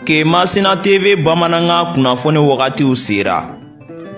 Kemasina TV bamanankan kunnafoni wagatiw sera.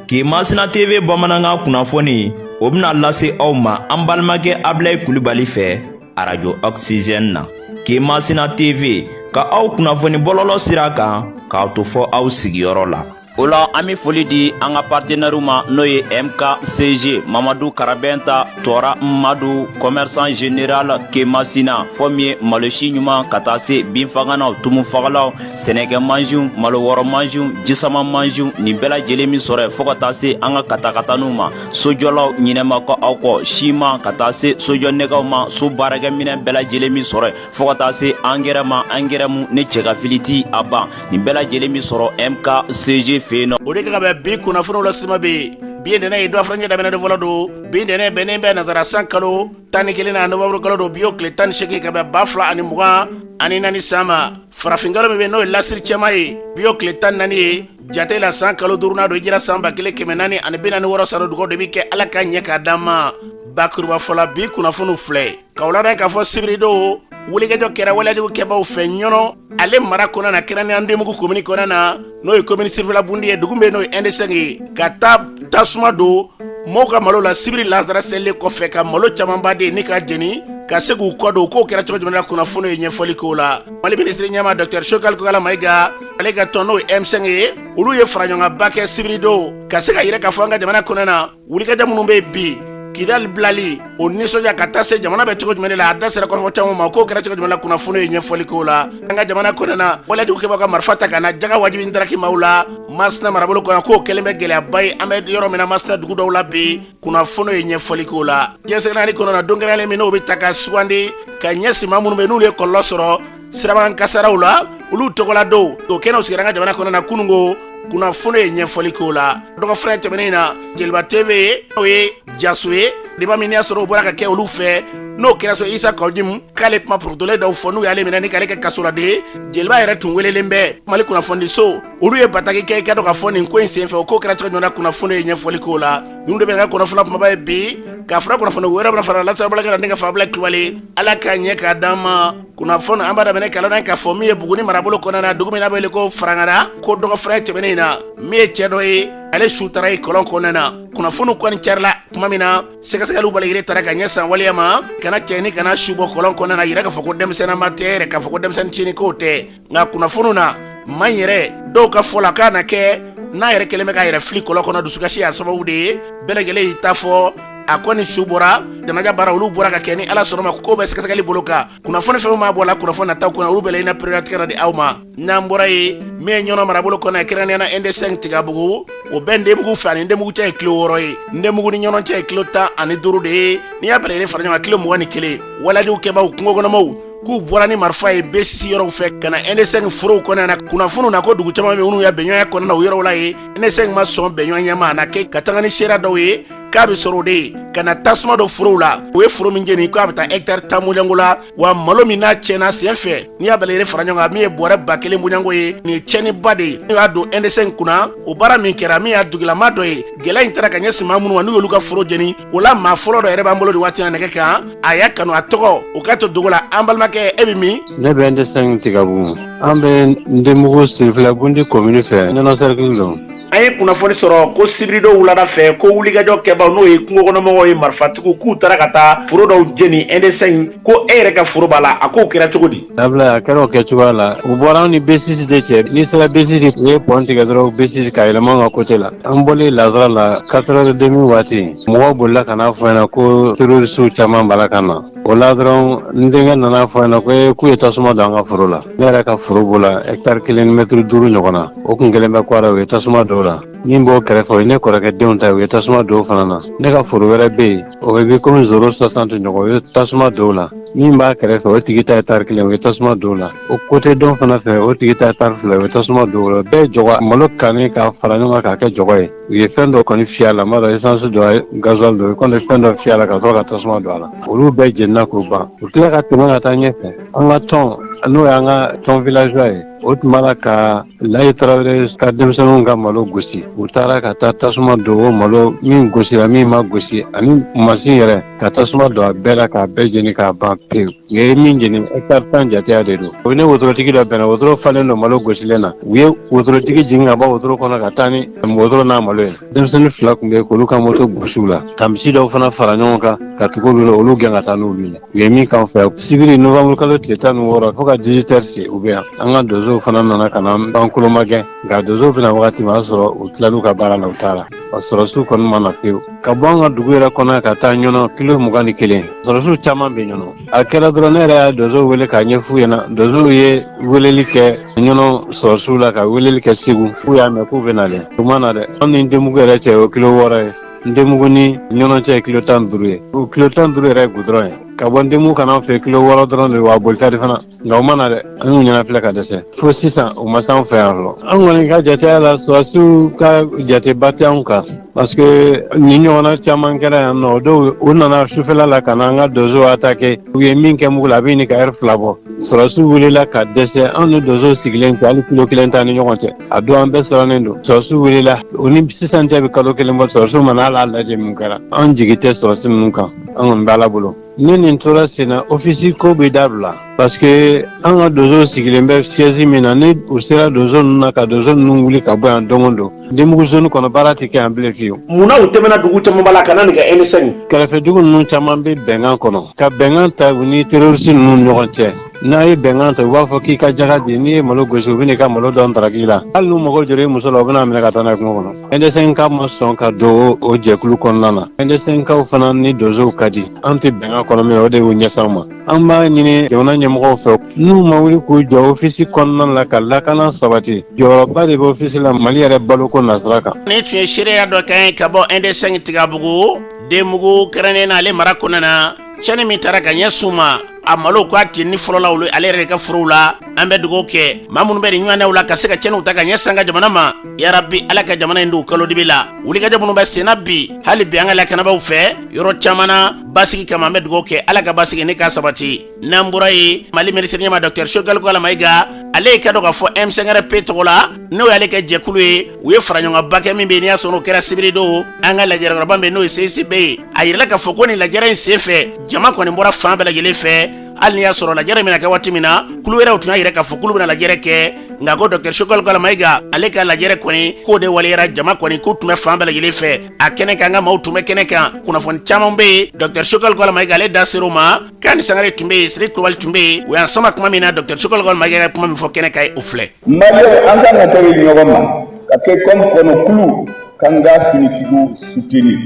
Kemasina TV bamanankan kunnafoni o bɛna lase aw ma an balimakɛ Abilayi Kulibali fɛ arajo Oxygène na. Kemasina TV ka aw kunnafoni bɔlɔlɔ sira kan k'aw to fɔ aw sigiyɔrɔ la. O la an bɛ foli di an ka partenaires ma, n'o ye MKCG Mamadu Karabɛnta Tɔra Madu, commerçant général Kemasina, fɔ min ye malosi ɲuman ka taa se binfaganaw, tumufagalaw, sɛnɛkɛ mansinw, malo wɔrɔ mansinw, jisama mansinw, nin bɛɛ lajɛlen min sɔrɔ yen, fo ka taa se an ka katakataniw ma, sojɔlaw ɲinɛma kɔ aw kɔ, siman ka taa se sojɔ nɛgɛw ma, so baarakɛminɛn bɛɛ lajɛlen min sɔrɔ yen, fo ka taa se angɛrɛ ma, angɛrɛ mu ne cɛ ka fili ti a ban, nin bɛɛ lajɛlen min sɔrɔ MKCG fɛ yen nɔ. O de ka bɛn bi kunnafoniw lasima bɛ bi ye ntɛnɛn ye, dɔ furancɛ daminɛ de fɔlɔ don. Bi ntɛnɛn bɛnnen bɛ nazara san kalo 11 na, novembre kalo don, bi y'o tile 18 ka bɛn 2024 san ma. Farafin kalo min bɛ n'o ye lasiri cɛman ye, bi y'o tile 14 ye jate la, san kalo duurunan don, hijira san 1446 san. Dugawu de bɛ kɛ, Ala ka ɲɛ k'a d'an ma. Bakuruba fɔla, bi kunnafoniw filɛ k'aw ladɔn k'a fɔ sibiridon, wulikajɔ kɛra walejugu kɛbaw fɛ Ɲɔnɔ ale mara kɔnɔna na, kɛrɛnkɛrɛnnenya Ndenbugu komini kɔnɔna na, n'o ye komini sirifila bundi ye, dugu bɛ n'o ye un deux cinq ye, ka taa tasuma don mɔgɔw ka malo la sibiri lansara selilen kɔfɛ, ka malo camanba de ni ka jeni ka se k'u kɔ don. K'o kɛra cogo jumɛn na, kunnafoni ye ɲɛfɔli k'o la. Mali minisiri ɲɛmaa Docteur Choguel Kokalla Maïga, ale ka tɔn n'o ye M5 ye, olu ye faraɲɔgɔnba kɛ sibiridon ka se ka yira k'a fɔ an ka jamana kɔnɔna na, wulikajɔ minnu bɛ bi Kidali bilali, o nisɔndiya ka taa se jamana bɛ cogo jumɛn la, a da sera kɔrɔfɔ caman ma. K'o kɛra cogo jumɛn la, kunnafoni ye ɲɛfɔli k'o la. An ka jamana kɔnɔna na, walejugu kɛbaw ka marifa ta ka na jaga wajibi daraki maaw la Masina marabolo kɔnɔ, k'o kɛlen bɛ gɛlɛyaba ye an bɛ yɔrɔ min na Masina dugu dɔw la bi, kunnafoni ye ɲɛfɔli k'o la. Diɲɛ seleke naani kɔnɔ na, don kɛrɛnkɛrɛnnen min n'o bɛ ta ka sugandi ka ɲɛsin maa minnu bɛ n'olu ye kɔlɔlɔ sɔrɔ sirabakan kasaraw la, olu tɔgɔla don, o kɛnɛw sigira an ka jamana kɔnɔ na kununko, kunnafoni ye ɲɛfɔli k'o la. Dɔgɔfura tɛmɛnen na, Jeliba TV, o ye jaso ye débat min y'a sɔrɔ o bɔra ka kɛ olu fɛ, n'o kɛra so Isa Kaw Jim k'ale kuma porotolen dɔw fɔ, n'u y'ale minɛ ni k'ale kɛ kasoladen. Jeliba yɛrɛ tun welelen bɛ Mali kunnafonidiso, olu ye bataki kɛ i ka dɔn ka fɔ nin ko in senfɛ. O ko kɛra cogo jumɛn na, kunnafoni ye ɲɛfɔli k'o la. Ninnu de bɛ ka kunnafoni kumaba ye bi, ka fara kunnafoni wɛrɛ bɛna fara lasabala ne ka Fabila Kulubali. Ala k'a ɲɛ k'a d'an ma. Kunnafoni an b'a daminɛ kalan na k'a fɔ min ye Buguni marabolo kɔnɔna na, dugu min n'a bɛ wele ko Farangara, ko dɔgɔfura tɛmɛnen in na, min ye cɛ dɔ ye, ale su taara ye kɔlɔn kɔnɔna na. Kunnafoniw kɔni carila tuma min na, sɛgɛsɛgɛliw bali taara ka ɲɛ san waleya ma kana cɛ ni kana su bɔ kɔlɔn kɔnɔna na, yira k'a fɔ ko denmisɛnninma tɛ yɛrɛ, k'a fɔ ko denmisɛnnin cinin k'o tɛ. Nka kunnafoniw na, maa in yɛrɛ dɔw ka fɔ la, k'a na kɛ n'a yɛrɛ kɛlen bɛ k'a yɛrɛ fili kɔlɔn kɔnɔ, dusukasi y'a sababu de ye. Bɛɛ lajɛlen y'i ta fɔ, a kɔni su bɔra. Janaja baara olu bɔra ka kɛ, ni Ala sɔnna ma ko bɛ sɛgɛsɛgɛli bolo kan. Kunnafoni fɛn b'a bɔ la kunnafoni nataw kɔnɔ, olu bɛɛ la pereperelatigɛ di aw ma. N'an bɔra yen, min ye Ɲɔnɔ marabolo kɔnɔ, kɛrɛnkɛrɛnnenya la un deux cinq Tigabugu, o bɛ Ndenbugu fɛ, ani Ndenbugu cɛ ye kilo 6 ye, Ndenbugu ni Ɲɔnɔ cɛ ye kilo 15 de ye. N'i y'a bɛɛ lajɛlen fara ɲɔgɔn kan, kilo 21. Walejugu kɛbaw, kungokɔnɔmaw, k'u bɔra ni marifa ye B6 yɔrɔw fɛ ka na un deux cinq forow kɔnɔna na. Kunnafoniw na ko dugu caman bɛ minnu ya bɛnɲɔgɔnya kɔnɔna na o yɔrɔw la ye, un deux cinq ma sɔn bɛnɲɔgɔnya ma, a na kɛ ka taga ni seereya dɔw ye k'a bɛ sɔrɔ o de ye ka na tasuma don forow la. O ye foro min jeni, k'a bɛ taa hectare 10 bɔɲɔgɔnko la. Wa malo min n'a tiɲɛna sen fɛ, n'i y'a bɛɛ lajɛlen fara ɲɔgɔn kan, min ye bɔrɛ 1000 bɔɲɔgɔnko ye, nin ye tiɲɛniba de ye. N'u y'a don un deux cinq kunna, o baara min kɛra, min y'a dugulama dɔ ye, gɛlɛya in taara ka ɲɛsin maa minnu ma n'u y'olu ka foro jeni. O la maa fɔlɔ dɔ yɛrɛ b'an bolo nin waati na nɛgɛ kan, a y'a kanu, a tɔgɔ o ka to dogo la. An balimakɛ, e bɛ min? Ne bɛ un deux cinq Tigabugu, an bɛ Ndenbugu Sirifila-Bundi commune fɛ, Ɲɔnɔ cercle don. An ye kunnafoni sɔrɔ ko sibiridon wulada fɛ, ko wulikajɔ kɛbaw, n'o ye kungokɔnɔmɔgɔw ye, marifatigiw, k'u taara ka taa foro dɔw jeni un deux cinq, ko e yɛrɛ ka foro b'a la. A k'o kɛra cogo di? Dabila, a kɛra o kɛcogoya la. U bɔra an ni B6 de cɛ. N'i sera B6, u ye pont tigɛ dɔrɔn, B6 ka yɛlɛma an ka côté la. An bɔlen lazara la 4 heures demi waati, mɔgɔw bolila ka n'a fɔ ɲɛna ko terroristew caman b'a la ka na. O la dɔrɔn, n denkɛ nana fɔ ɲɛna ko k'u ye tasuma don an ka foro la. Ne yɛrɛ ka foro b'o la, hectare 1 ni mètre 5 ɲɔgɔn na, o kun kɛlen bɛ kɔrɔ, u ye tasuma don o la. Min b'o kɛrɛfɛ, o ye ne kɔrɔkɛ denw ta ye, u ye tasuma don o fana na. Ne ka foro wɛrɛ bɛ yen, o bɛ komi 0,60 ɲɔgɔn, u ye tasuma don o la. Min b'a kɛrɛfɛ, o tigi ta hectare 1, u ye tasuma don o la. O côté dɔ fana fɛ, o tigi ta hectare 2, u ye tasuma don o la. Bɛɛ jɔgɔ malo kanni ka fara ɲɔgɔn kan k'a kɛ jɔgɔ ye. U ye fɛn dɔ kɔni fiyɛ a la, n b'a dɔn essence don, gasoil don, kɔni fɛn dɔ fiyɛ a la ka sɔrɔ ka tasuma don a la. Olu bɛɛ jenina k'o ban. U tila ka tɛmɛ ka taa ɲɛfɛ, an ka tɔn, n'o y'an ka tɔn villageois ye, o tun b'a la ka Layi Tarawele ka denmisɛnninw ka malo gosi. U taara ka taa tasuma don o malo min gosira, min ma gosi, ani masin yɛrɛ, ka tasuma don a bɛɛ la k'a bɛɛ jeni k'a ban pewu. Nka i ye min jeni hectare 10 jateya de don. O ne wotorotigi dɔ bɛnna, wotoro falen don malo gosilen na. U ye wotorotigi jigin ka bɔ wotoro kɔnɔ ka taa ni wotoro n'a malo ye. Denmisɛnnin 2 tun bɛ yen k'olu ka moto gosi u la, ka misi dɔw fana fara ɲɔgɔn kan ka tugu olu la, olu gɛn ka taa n'olu ye. U ye min k'an fɛ yan sibiri novembre kalo tile 16 fo ka 18 heures se, u bɛ yan. An ka donsow fana nana ka na an kolomagɛn, nka donsow bɛna wagati min, o y'a sɔrɔ u tilal'u ka baara la, u taara. Sɔrɔsiw kɔni ma na fiyewu. Ka bɔ an ka dugu yɛrɛ kɔnɔ ka taa Ɲɔnɔ kilo 21, sɔrɔsiw caman bɛ Ɲɔnɔ. A kɛra dɔrɔn ne yɛrɛ y'a donsow wele k'a ɲɛf'u ɲɛna. Donsow ye weleli kɛ Ɲɔnɔ sɔrɔsiw la, ka weleli kɛ Segu, k'u y'a mɛn k'u bɛ na dɛ. U ma na dɛ. An ni Ntemugu yɛrɛ cɛ o kilo 6 ye, Ntemugu ni Ɲɔnɔ cɛ ye kilo 15 ye. O kilo 15 yɛrɛ ye gudɔrɔn ye. Ka bɔ Ntemugu ka n'an fɛ kilo 6 dɔrɔn de, wa bolita de fana. Nka u ma na dɛ. An y'u ɲɛnafilɛ ka dɛsɛ fo sisan, u ma s'an fɛ yan fɔlɔ. An kɔni ka jateya la, sɔrɔsiw ka jateba tɛ anw kan, parce que nin ɲɔgɔnna caman kɛra yan nɔ. Dɔw u nana sufɛla la ka na an ka donsow attaquer. U ye min kɛ mugu la, a bɛ ɲini ka ɛri 2 bɔ. Sɔrɔsiw wulila ka dɛsɛ. Anw ni donsow sigilen tɛ, hali kilo 1 t'an ni ɲɔgɔn cɛ. A don an bɛɛ sirannen don. Sɔrɔsiw wulila, o ni sisan cɛ bɛ kalo 1 bɔ, sɔrɔsiw ma na hali a lajɛ mun kɛra. An jigi tɛ sɔrɔsi ninnu kan, an kɔni bɛ Ala bolo. Ni nin tora sen na, ofisi ko bɛ dabila, parce que an ka donsow sigilen bɛ siège min na, ni u sera donso ninnu na ka donso ninnu wuli ka bɔ yan don o don, Ntemugu zone kɔnɔ baara tɛ kɛ yan bilen fiyewu. Munna u tɛmɛna dugu caman la ka na nin kɛ M5? Kɛrɛfɛ dugu ninnu caman bɛ bɛnkan kɔnɔ, ka bɛnkan ta u ni terroriste ninnu ɲɔgɔn cɛ. N'a ye bɛnkan ta, u b'a fɔ k'i ka jaga di. N'i ye malo gosi, u bɛ n'i ka malo dɔn daraki la. Hali n'u mago jɔra i muso la, u bɛna minɛ ka taa n'a ye kungo kɔnɔ. M5 ka ma sɔn ka don o jɛkulu kɔnɔna na. M5 kaw fana ni donsow ka di. An tɛ bɛnkan kɔnɔ min, o de y'u ɲɛsin an ma. An b'a ɲini jamana ɲɛmɔgɔw fɛ, n'u ma wuli k'u jɔ ofisi kɔnɔna la ka lakana sabati, jɔyɔrɔba de bɛ ofisi la Mali yɛrɛ baloko nasira kan. Nin tun ye seereya dɔ kan ye ka bɔ M5 Tigabugu Denbugu kɛrɛnnen na, ale mara kɔnɔna na. Cɛnni min taara ka ɲɛsin u ma, a malo k'a ten ni fɔlɔla olu ale yɛrɛ de ka forow la. An bɛ dugawu kɛ maa minnu bɛ nin ɲɔgɔnnaw la ka se ka cɛnniw ta ka ɲɛsin an ka jamana ma. Yarabi, Ala ka jamana in don kalo dibi la. Wulikajɔ minnu bɛ senna bi, hali bi an ka lakanabaaw fɛ yɔrɔ caman na basigi kama, an bɛ dugawu kɛ Ala ka basigi ne ka sabati. N'an bɔra yen, Mali minisiri ɲɛmaa Docteur Choguel Kokalla Maïga, ale ye ka dɔn k'a fɔ M5RP tɔgɔ la, n'o y'ale kɛ jɛkulu ye, u ye fara ɲɔgɔnba kɛ min bɛ yen, n'i y'a sɔrɔ o kɛra sibiri don an ka lajɛrɛkɔrɔba min n'o ye CICB ye. A yirala k'a fɔ ko nin lajɛrɛ in senfɛ, jama kɔni bɔra fan bɛɛ lajɛlen fɛ. Hali n'i y'a sɔrɔ lajɛrɛ bɛna kɛ waati min na, kulu wɛrɛw tun y'a yira k'a fɔ k'olu bɛna lajɛrɛ kɛ, nka ko Docteur Choguel Kokalla Maïga ale ka lajɛrɛ kɔni k'o de waleyara. Jama kɔni k'u tun bɛ fan bɛɛ lajɛlen fɛ a kɛnɛ kan, an ka maaw tun bɛ kɛnɛ kan. Kunnafoni caman bɛ yen, Docteur Choguel Kokalla Maïga ale da ser'o ma. Kani Sangare tun bɛ yen, Sidiki Kulubali tun bɛ yen. U y'an sama kuma min na, Docteur Choguel Kokalla Maïga ka kuma min fɔ kɛnɛ kan ye, o filɛ. Maliyɛnw, an kan ka tɛgɛ di ɲɔgɔn ma ka kɛ comme kɔnɔkulu k'an ka finitigiw soutenir.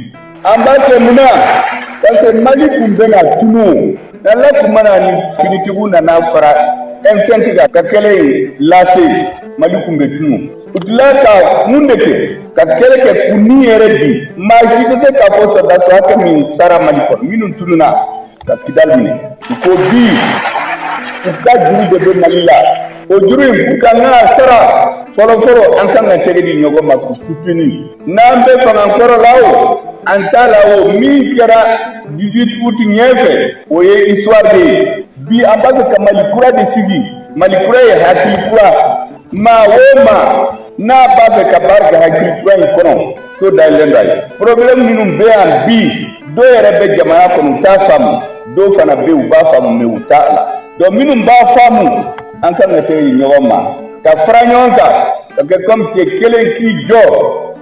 An b'a kɛ mun na? Parce que Mali tun bɛna tunu n'Ala tun mana ni finitigiw nana fara M5 kan ka kɛlɛ in lase. Mali tun bɛ tunu. U tila ka mun de kɛ? Ka kɛlɛ kɛ k'u ni yɛrɛ di. Maa si tɛ se k'a fɔ sɔrɔdasi hakɛ min sara Mali kɔnɔ, minnu tununa ka Kidali minɛ. U ko bi u ka juru de bɛ Mali la. O juru in, pour que an ka sara, fɔlɔ fɔlɔ an kan ka tɛgɛ di ɲɔgɔn ma k'u soutenir. N'an bɛ fanga kɔrɔ la o, an t'a la o, min kɛra 18 août ɲɛfɛ, o ye histoire de ye. Bi an b'a fɛ ka Mali kura de sigi. Mali kura ye hakili kura. Maa o maa n'a b'a fɛ ka baara kɛ hakili kura in kɔnɔ, so dayɛlɛlen don a ye. Problème minnu bɛ yan bi, dɔw yɛrɛ bɛ jamana kɔnɔ, u t'a faamu. Dɔw fana bɛ yen, u b'a faamu, mais u t'a la. Donc minnu b'a faamu, an kan ka tɛgɛ di ɲɔgɔn ma ka fara ɲɔgɔn kan ka kɛ comme cɛ kelen k'i jɔ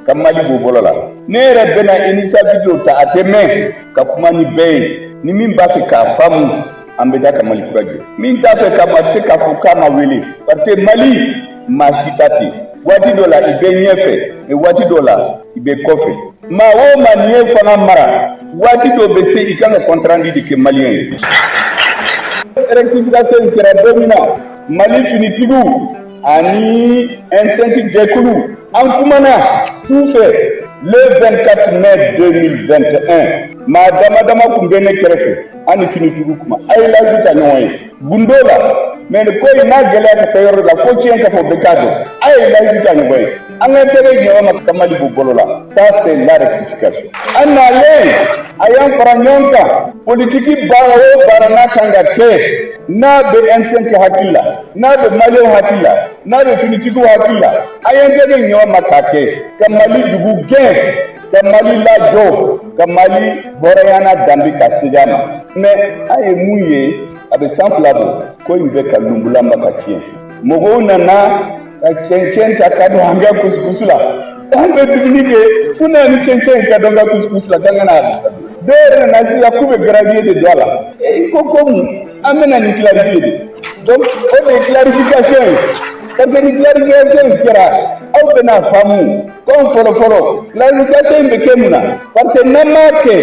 ka Mali bɔ bolo la. Ne yɛrɛ bɛna initiative dɔ ta, a tɛ mɛn, ka kuma ni bɛɛ ye. Ni min b'a fɛ k'a faamu, an bɛ taa ka Mali kura jɔ. Min t'a fɛ ka ma se k'a fɔ k'a ma wele, parce que Mali maa si ta tɛ. Waati dɔ la i bɛ ɲɛfɛ, mais waati dɔ la i bɛ kɔfɛ. Maa o maa n'i ye fanga mara, waati dɔ bɛ se i kan ka compte rendu de kɛ maliyɛn ye. Rectification in kɛra don min na, Mali finitigiw ani M5 jɛkulu, an kumana su fɛ le 24 mai 2021. Maa dama dama tun bɛ ne kɛrɛfɛ, an ni finitigiw kuma, a ye layidu ta ɲɔgɔn ye gundo la. Mais nin ko in n'a gɛlɛya ka se yɔrɔ dɔ la, fo tiɲɛ ka fɔ, bɛɛ k'a dɔn, a ye layidu ta ɲɔgɔn ye, an ka tɛgɛ ɲɔgɔn ma ka Mali bɔ bolo la. Ça, c'est la rectification. An nalen, a y'an fara ɲɔgɔn kan. Politiki baara o baara n'a kan ka kɛ, n'a bɛ M5 hakili la, n'a bɛ maliyɛnw hakili la, n'a bɛ finitigiw hakili la, a y'an tɛgɛ ɲɔgɔn ma k'a kɛ ka Mali dugu gɛn, ka Mali lajɔ, ka Mali hɔrɔnya n'a danbe ka segin a ma. Mais an ye mun ye? A bɛ san 2 bɔ, ko in bɛ ka lunbulama ka tiɲɛ. Mɔgɔw nana ka cɛncɛn ta ka don an ka couscous la. An bɛ dumuni kɛ fo n'a ni cɛncɛn ka don an ka couscous la k'an ka n'a dɔw yɛrɛ nana sisan k'u bɛ gravier de don a la. I ko ko mun? An bɛna ni clarifier de. Donc o de ye clarification ye, parce que ni clarification in kɛra, aw bɛna faamu comme fɔlɔ fɔlɔ clarification in bɛ kɛ mun na, parce que n'an m'a kɛ,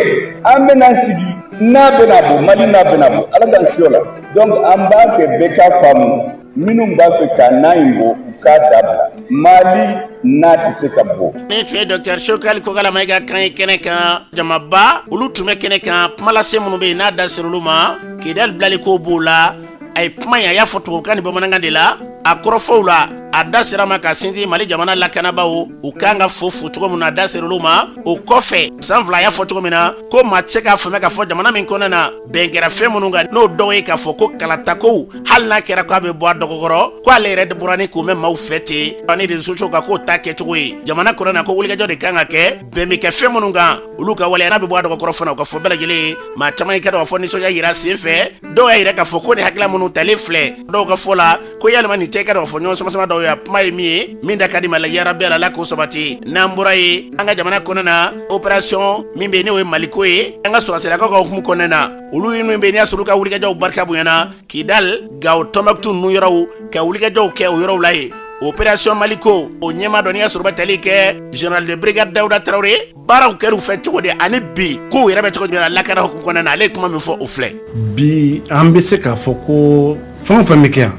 an bɛna sigi n'a bɛna bɔ Mali, n'a bɛna bɔ, Ala k'an si o la. Donc an b'a kɛ bɛɛ k'a faamu, minnu b'a fɛ ka na in bɔ, u k'a dabila. Mali n'a tɛ se ka bɔ. Ni tun ye Docteur Choguel Kokalla Maïga kan ye kɛnɛ kan. Jamaba olu tun bɛ kɛnɛ kan, kumalase minnu bɛ yen n'a da ser'olu ma, Kidali bilali ko b'o la. A ye kuma in, a y'a fɔ tubabukan ni bamanankan de la. A kɔrɔfɔw la, a da sera ma ka sinsin Mali jamana lakanabaaw, u kan ka fo fo cogo min na, a da ser'olu ma. O kɔfɛ, san 2, a y'a fɔ cogo min na ko maa tɛ se k'a faamuya k'a fɔ jamana min kɔnɔna na, bɛn kɛra fɛn minnu kan, n'o dɔw ye k'a fɔ ko kalatakow, hali n'a kɛra k'a bɛ bɔ a dɔgɔkɔrɔ, ko ale yɛrɛ de bɔra ni k'o mɛn maaw fɛ ten ani réseaux sociaux kan, k'o ta kɛcogo ye jamana kɔnɔna na, ko wulikajɔ de kan ka kɛ, bɛn bɛ kɛ fɛn minnu kan, olu ka waleya n'a bɛ bɔ a dɔgɔkɔrɔ fana, o ka fɔ bɛɛ lajɛlen ye. Maa caman ye kɛ dɔn k'a fɔ nisɔndiya yira sen fɛ. Dɔw y'a yira k'a fɔ ko nin hakilila minnu talen filɛ, dɔw ka fɔ la ko yalima nin tɛ kɛ dɔn k'a fɔ ɲɔgɔn sama sama dɔw ye. A kuma ye min ye, min da ka di ma la, yarabi Ala la k'o sabati. N'an bɔra yen, an ka jamana kɔnɔna na, opération min bɛ yen, n'o ye Maliko ye, an ka sɔrɔsilakaw ka hukumu kɔnɔna na, olu minnu bɛ yen, n'i y'a sɔrɔ olu ka wulikajɔw barika bonyana Kidal, Gawo, Tɔnbɔkutu ninnu yɔrɔw, ka wulikajɔw kɛ o yɔrɔw la yen, opération Maliko, o ɲɛmaa dɔ, n'i y'a sɔrɔ u bɛ tali kɛ général de brigade Dawuda Tarawele, baaraw kɛr'u fɛ cogo di ani bi kow yɛrɛ bɛ cogo jumɛn na lakana hukumu kɔnɔna na, ale ye kuma min fɔ, o filɛ. Bi, an bɛ se k'a fɔ ko fɛn o fɛn bɛ kɛ yan,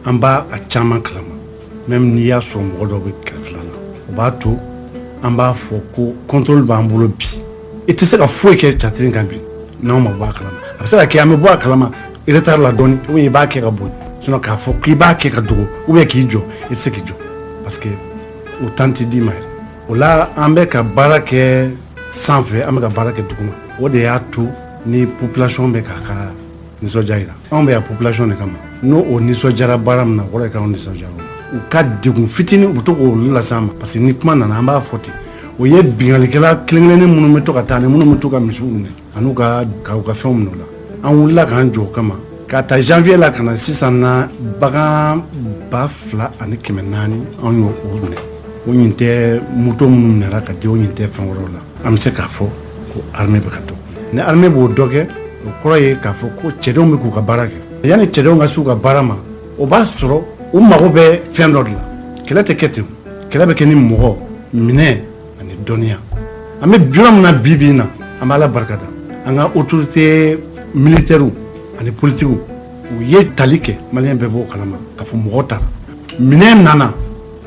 an b'a a caman kalama, même n'i y'a sɔrɔ mɔgɔ dɔw bɛ kɛrɛfɛla la. O b'a to an b'a fɔ ko contrôle b'an bolo bi. I tɛ se ka foyi kɛ catiri kan bi n'anw ma bɔ a kalama. A bɛ se ka kɛ an bɛ bɔ a kalama retard la dɔɔni, ou bien i b'a kɛ ka boli. Sinon k'a fɔ k'i b'a kɛ ka dogo ou bien k'i jɔ, i tɛ se k'i jɔ, parce que o temps tɛ d'i ma yɛrɛ. O la, an bɛ ka baara kɛ sanfɛ, an bɛ ka baara kɛ duguma. O de y'a to ni population bɛ k'a ka nisɔndiya yira. Anw bɛ yan population de kama. N'o o nisɔndiyara baara min na, o kɔrɔ ye k'anw nisɔndiyara. O u ka degun fitinin, u bɛ to k'olu lase an ma, parce que ni kuma nana, an b'a fɔ ten. O ye binkannikɛla kelen kelennin minnu bɛ to ka taa ani minnu bɛ to ka misiw minɛ ani ka u ka fɛnw minɛ o la, an wulila k'an jɔ o kama. K'a ta janvier la ka na sisan na, bagan 2400, anw y'o o minɛ. O ɲin tɛ moto minnu minɛra ka di, o ɲin tɛ fɛn wɛrɛw la. An bɛ se k'a fɔ ko armée bɛ ka dɔ. Ni armée b'o dɔ kɛ, o kɔrɔ ye k'a fɔ ko cɛdenw bɛ k'u ka baara kɛ. Yanni cɛdenw ka s'u ka baara ma, o b'a sɔrɔ u mago bɛ fɛn dɔ de la. Kɛlɛ tɛ kɛ ten, kɛlɛ bɛ kɛ ni mɔgɔ minɛ ani dɔnniya. An bɛ yɔrɔ min na bi bi in na, an bɛ Ala barika da, an ka autorité militaire ani politique, u ye tali kɛ. Maliyɛn bɛɛ b'o kalama k'a fɔ mɔgɔ taara, minɛn nana,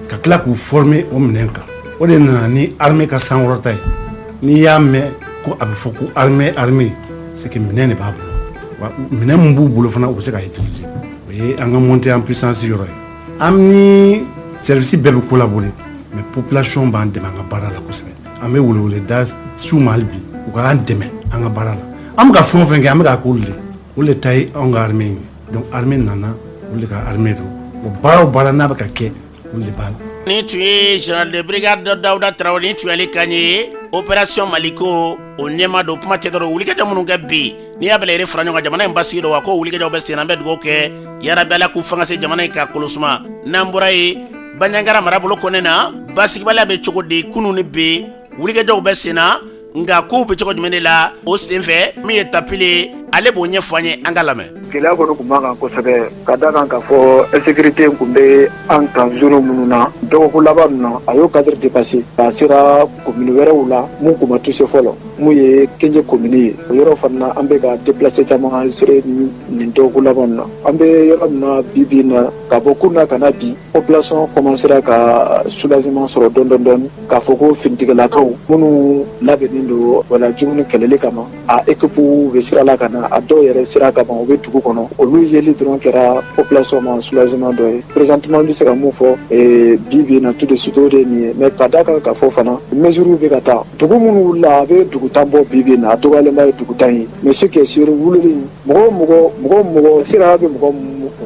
ka tila k'u former o minɛn kan. O de nana ni armée ka sankɔrɔta ye. N'i y'a mɛn ko a bɛ fɔ ko armée, armée, c'est que minɛn de b'a bolo. Wa minɛn min b'u bolo fana, u bɛ se ka utiliser. O ye an ka montée en puissance yɔrɔ ye. An ni service bɛɛ bɛ collaborer, mais population b'an dɛmɛ an ka baara la kosɛbɛ. An bɛ welewele da s'u ma hali bi, u k'an dɛmɛ an ka baara la. An bɛ ka fɛn o fɛn kɛ, an bɛ k'a k'olu de, olu de ta ye anw ka armée ye. Donc armée nana, olu de ka armée don. O baara o baara n'a bɛ ka kɛ, olu de b'a la. Ni tun ye général de brigade Dawuda Tarawele, ni tun y'ale kan ye, opération Maliko, o ɲɛma don. Kuma tɛ dɔrɔn, wulikajɔ minnu kɛ bi, n'i y'a bɛɛ lajɛlen fara ɲɔgɔn kan, jamana in basigi don wa, ko wulikajɔw bɛ sen na. An bɛ dugawu kɛ, yarabi Ala k'u fanga se jamana in ka kolosuma. N'an bɔra yen, Banjagara marabolo kɔnɛ na, basigibaliya bɛ cogo di? Kunun ni bi, wulikajɔw bɛ sen na, nka kow bɛ cogo jumɛn de la o senfɛ? Min ye Tapile, ale b'o ɲɛfɔ an ye, an ka lamɛn. Gɛlɛya kɔni tun b'an kan kosɛbɛ, ka da kan k'a fɔ insécurité tun bɛ an kan zone minnu na, dɔgɔkun laban ninnu na, a y'o cadre dépassé, a sera commune wɛrɛw la mun tun ma touché fɔlɔ, mun ye Kenje commune ye. O yɔrɔ fana na, an bɛ ka déplacé caman enregistré nin dɔgɔkun laban ninnu na. An bɛ yɔrɔ min na bi bi in na, ka bɔ kunun na ka na bi, population commencera ka soulagement sɔrɔ dɔɔni dɔɔni, k'a fɔ ko finitigilakaw minnu labɛnnen don wala jugu kɛlɛli kama, a équipe bɛ sira la ka na, a dɔw yɛrɛ sira ka ban, u bɛ dugu kɔnɔ. Olu yeli dɔrɔn kɛra population ma soulagement dɔ ye. Présentement, n bɛ se ka mun fɔ bi bi in na, tout de suite, o de ye nin ye. Mais ka da kan k'a fɔ fana, mesures bɛ ka taa dugu minnu wulila, a bɛ dugu 10 bɔ bi bi in na, a dɔgɔyalenba ye dugu 10 ye. Mais ce qui est sûr, wulili, mɔgɔ o mɔgɔ, mɔgɔ o mɔgɔ sira bɛ mɔgɔ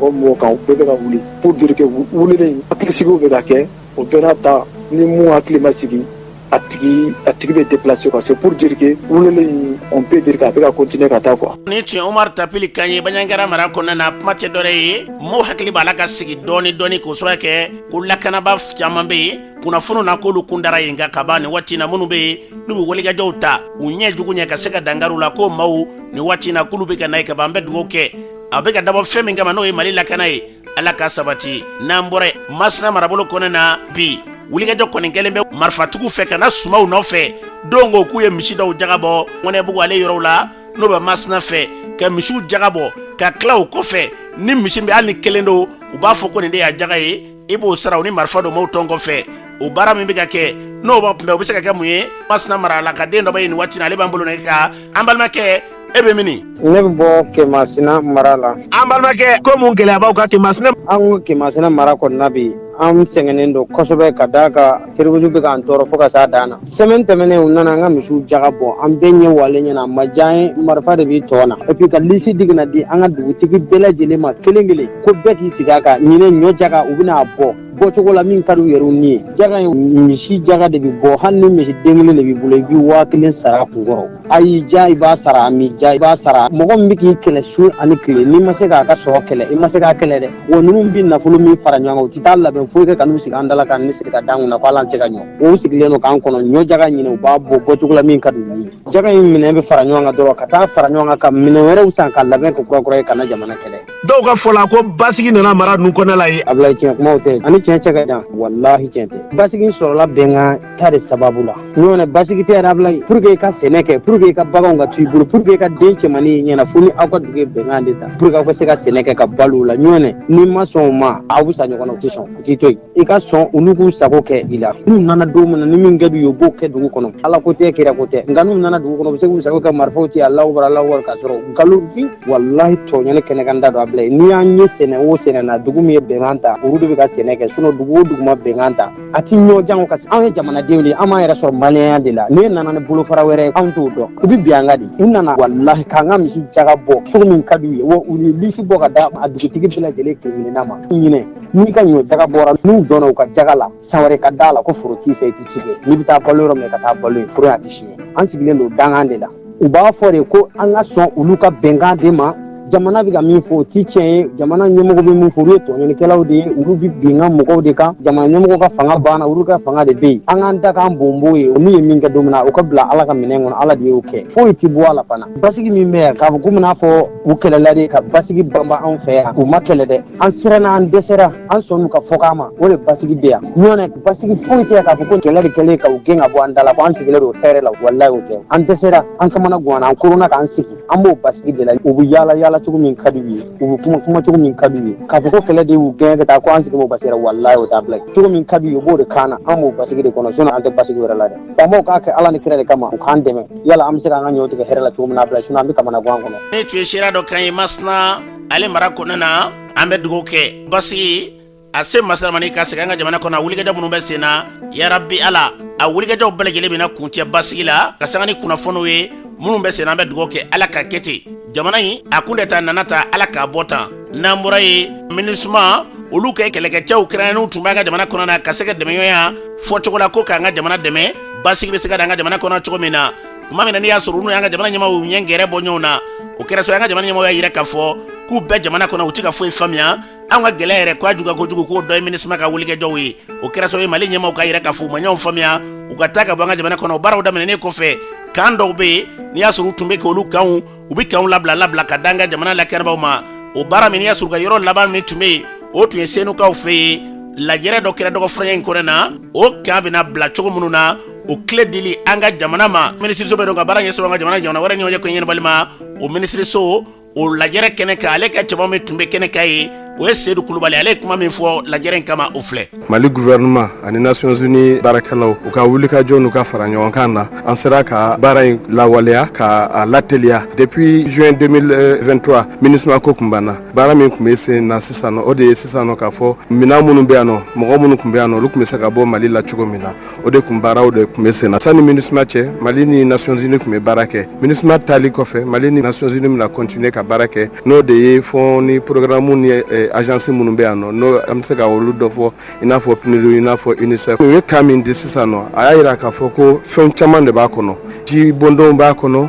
mɔgɔ mɔgɔ kan, u bɛɛ bɛ ka wuli pour dire que wulili, hakilisigiw bɛ ka kɛ. O bɛɛ n'a ta, ni mun hakili ma sigi. A tigi a tigi bɛ déplacer quoi. C'est pour dire que weleli in, on peut dire k'a bɛ ka continuer ka taa quoi. Ni tun ye Umaru Tapili kan ye Baɲangara mara kɔnɔna na. Kuma tɛ dɔwɛrɛ ye, maaw hakili b'a la ka sigi dɔɔni dɔɔni, k'o sababu kɛ ko lakanaba caman bɛ yen kunnafoniw na k'olu kun dara yen. Nka kaban nin waati in na, minnu bɛ yen n'u bɛ wulikajɔw ta u ɲɛ jugu ɲɛ ka se ka dankari la, ko maaw nin waati in na k'olu bɛ ka na ye kaban. An bɛ dugawu kɛ, a bɛ ka dabɔ fɛn min kama, n'o ye Mali lakana ye, Ala ka sabati. N'an bɔra yen, Masina marabolo kɔnɔna na, bi wulikajɔ kɔni kɛlen bɛ marifatigiw fɛ ka na sumaw nɔfɛ don ko k'u ye misi dɔw jaga bɔ Ŋɔnɛbugu ale yɔrɔw la, n'o bɛ Masina fɛ, ka misiw jaga bɔ ka tila o kɔfɛ, ni misi bɛ hali ni kelen don, u b'a fɔ ko nin de y'a jaga ye, i b'o sara. U ni marifa don maaw tɔn kɔfɛ. O baara min bɛ ka kɛ, n'o b'a kunbɛn, o bɛ se ka kɛ mun ye? Masina mara la ka den dɔ bɛ yen nin waati in na, ale b'an bolo nɛgɛ kan. An balimakɛ, e bɛ min? Ne bɛ bɔ Kemasina mara la. An balimakɛ, ko mun gɛlɛya b'aw kan Kemasina? An ko Kemasina mara kɔnɔna bi, an sɛgɛnnen don kosɛbɛ ka d'a kan terrorisme bɛ k'an tɔɔrɔ fo ka s'a dan na. Semaine tɛmɛnen, u nana an ka misiw jaga bɔ an bɛɛ ɲɛ walen ɲɛna. A ma diya an ye, marifa de b'i tɔ na. Et puis ka liste di ka na di an ka dugutigi bɛɛ lajɛlen ma kelen kelen, ko bɛɛ k'i sigi a kan. Ɲinɛ ɲɔ jaga, u bɛna a bɔ bɔcogo la min ka d'u yɛrɛw ni ye. Jaga in, misi jaga de bɛ bɔ. Hali ni misi den kelen de b'i bolo, i bɛ 1000 sara a kun kɔrɔ. A y'i ja, i b'a sara, a m'i ja, i b'a sara. Mɔgɔ min bɛ k'i kɛlɛ su ani tile, n'i ma se k'a ka sɔrɔ kɛlɛ, i ma se k'a kɛlɛ dɛ. Wa ninnu bɛ nafolo min fara ɲɔgɔn kan, u tɛ taa labɛn foyi kɛ ka n'u sigi an da la ka ni sigi ka d'an kunna ko hali an tɛ ka ɲɔ. O sigilen don k'an kɔnɔ ɲɔ jaga ɲini, u b'a bɔ bɔcogo la min ka d'u ye. Jaga in minɛn bɛ fara ɲɔgɔn kan dɔrɔn ka taa fara ɲɔgɔn kan ka minɛn wɛrɛw san ka labɛn kɛ kura kura ye ka na jamana kɛlɛ. Dɔw ka fɔ la ko basigi nana mara ninnu kɔnɔna la ye. Abulayi, tiɲɛ kumaw tɛ, ani tiɲɛ cɛ ka jan. Walahi, tiɲɛ tɛ. Basigi sɔrɔla bɛnkan ta de sababu la. Ɲɔgɔn basigi tɛ yɛrɛ, Abulayi. Pour que i ka sɛnɛ kɛ, pour que i ka baganw ka to i bolo, pour que i ka den cɛmannin ɲɛna, fo ni aw ka dugu ye bɛnkan de ta pour que aw ka se ka sɛnɛ kɛ ka balo o la. Ɲɔgɔn n'i ma sɔn o ma, aw bɛ sa ɲɔgɔn na. U tɛ sɔn, u t'i to yen. I ka sɔn olu k'u sago kɛ i la. N'u nana don min na, ni min kɛ d'u ye, u b'o kɛ dugu kɔnɔ. Ala ko tɛ, kira ko tɛ. Nka n'u nana dugu kɔnɔ, u bɛ se k'u sago kɛ, marifaw ci, Alahu akbar, Alahu akbar, k'a sɔrɔ nkalonfin, walahi, tɔɲɔni kɛnɛ kan da don. Abulayi, n'i y'an ye sɛnɛ o sɛnɛ na, dugu min ye bɛnkan ta, olu de bɛ ka sɛnɛ kɛ. Sinon dugu o dugu ma bɛnkan ta, a ti ɲɔ jango ka anw ye jamanadenw de ye, an b'an yɛrɛ sɔrɔ maliyɛnya de la. N'e nana ni bolofara wɛrɛ ye, anw t'o dɔn. U bɛ bin an kan de. U nana, walahi, k'an ka misi jaga bɔ cogo min ka d'u ye. Wa u ye lisi bɔ ka da a dugutigi bɛɛ lajɛlen kelen-kelenna ma. Ɲinɛ n'i ka ɲɔ jaga bɔra, n'u jɔnna u ka jaga la, san wɛrɛ ka da la ko foro t'i fɛ, i ti ci kɛ. N'i bɛ taa balo yɔrɔ min na, ka taa balo yen. Foro a ti siɲɛ. An sigilen don dangan de la. U b'a fɔ de ko an ka sɔn olu ka bɛnkan de ma. Jamana bɛ ka min fɔ, o ti tiɲɛ ye. Jamana ɲɛmɔgɔ bɛ min fɔ, olu ye tɔɲɔnikɛlaw de ye, olu bɛ binkan mɔgɔw de kan. Jamana ɲɛmɔgɔ ka fanga banna, olu ka fanga de bɛ yen. An k'an da k'an bonbo ye. Olu ye min kɛ don min na, o ka bila Ala ka minɛn kɔnɔ. Ala de y'o kɛ, foyi ti bɔ a la fana. Basigi min bɛ yan, k'a fɔ komi n'a fɔ u kɛlɛla de ka basigi banban anw fɛ yan, u ma kɛlɛ dɛ. An siranna, an dɛsɛra, an sɔnn'u ka fɔkan ma, o de basigi bɛ yan. Ɲɔgɔn basigi foyi tɛ k'a fɔ ko kɛlɛ de kɛlen ka u gɛn ka bɔ an da la, ko an sigilen don hɛrɛ la. Walayi, o tɛ. An dɛsɛra, an kamana ganna, an koronna k'an sigi. An b'o basigi de la. U bɛ yaala yaala cogo min ka d'u ye, u bɛ kuma kuma cogo min ka d'u ye. K'a fɔ ko kɛlɛ de y'u gɛn ka taa, ko an sigi b'o basigi la, walayi, o t'a bila. Cogo min ka d'u ye, u b'o de kan na. An b'o basigi de kɔnɔ, sinon an tɛ basigi wɛrɛ la dɛ. Faamaw k'a kɛ Ala ni kira de kama, u k'an dɛmɛ yala an bɛ se k'an ka ɲɔ tigɛ hɛrɛ la cogo min na, bila, sinon an bɛ kamana gan kɔnɔ. Ne tun ye seereya dɔ kan ye Masina ale mara kɔnɔna na. An bɛ dugawu kɛ basigi a se masaramani ka segin an ka jamana kɔnɔ. A wulikajɔ minnu bɛ sen na, yarabi Ala, a wulikajɔw bɛɛ lajɛlen bɛna kuncɛ basigi la ka sanga ni kunnafoniw ye minnu bɛ sen na. An bɛ dugawu kɛ, Ala ka kɛ ten. Jamana in a kun de ta nana ta, Ala k'a bɔ tan. N'an bɔra yen, MINUSMA, olu kɛ kɛlɛkɛcɛw kɛrɛnkɛrɛnnenw tun b'an ka jamana kɔnɔ na ka se ka dɛmɛɲɔgɔnya fɔcogo la ko k'an ka jamana dɛmɛ, basigi bɛ se ka da an ka jamana kɔnɔ cogo min na. Tuma min na n'i y'a sɔrɔ olu y'an ka jamana ɲɛmaaw ɲɛ gɛrɛ bɔ ɲɔgɔn na, o kɛra sababu ye an ka jamana ɲɛmaaw y'a yira k'a fɔ k'u bɛɛ jamana kɔnɔ, u tɛ ka foyi faamuya. An ka gɛlɛya yɛrɛ ko a juguya kojugu, k'o dɔ ye MINUSMA ka wulikajɔw ye. O kɛra sababu ye Mali ɲɛmaaw k'a yira k'a fɔ u ma ɲɔgɔn faamuya, u ka taa ka bɔ an ka jamana kɔnɔ. O baaraw daminɛnen kɔfɛ, kan dɔw bɛ yen n'i y'a sɔrɔ u tun bɛ k'olu kanw, u bɛ kanw labila ka da an ka jamana lakanabaaw ma. O baara min n'i y'a sɔrɔ u ka yɔrɔ laban min tun bɛ yen, o tun ye Senukaw fɛ yen. Lajɛrɛ dɔ kɛra dɔgɔfurancɛ in kɔnɔ na, o kan bɛna bila cogo minnu na, o clé dili an ka jamana ma. Minisiriso bɛ don ka baara ɲɛsin an ka jamana jamana wɛrɛ ɲɔgɔn cɛ ko ɲɛnabɔli ma, o minisiriso o lajɛrɛ kɛnɛ kan, ale ka cɛba min tun bɛ kɛnɛ kan ye, o ye Sedu Kulubali. Ale ye kuma min fɔ lajɛrɛ in kama, o filɛ. Mali gouvernement ani Nations Unies baarakɛlaw, u ka wulikajɔ n'u ka fara ɲɔgɔn kan na, an sera ka baara in lawaleya ka a lateliya. Depuis juin 2023, MINUSMA ko tun banna. Baara min tun bɛ sen na sisan nɔ, o de ye sisan nɔ k'a fɔ minɛn minnu bɛ yan nɔ, mɔgɔ minnu tun bɛ yan nɔ, olu tun bɛ se ka bɔ Mali la cogo min na, o de tun baaraw de tun bɛ sen na. Sani MINUSMA cɛ, Mali ni Nations Unies tun bɛ baara kɛ. MINUSMA taali kɔfɛ, Mali ni Nations Unies bɛna continuer ka baara kɛ, n'o de ye fonds ni programme ni agence minnu bɛ yan nɔ, n'o an bɛ se ka olu dɔ fɔ, i n'a fɔ PNUD, i n'a fɔ UNICEF. U ye camp min di sisan nɔ, a y'a jira k'a fɔ ko fɛn caman de b'a kɔnɔ: ji bɔndonw b'a kɔnɔ,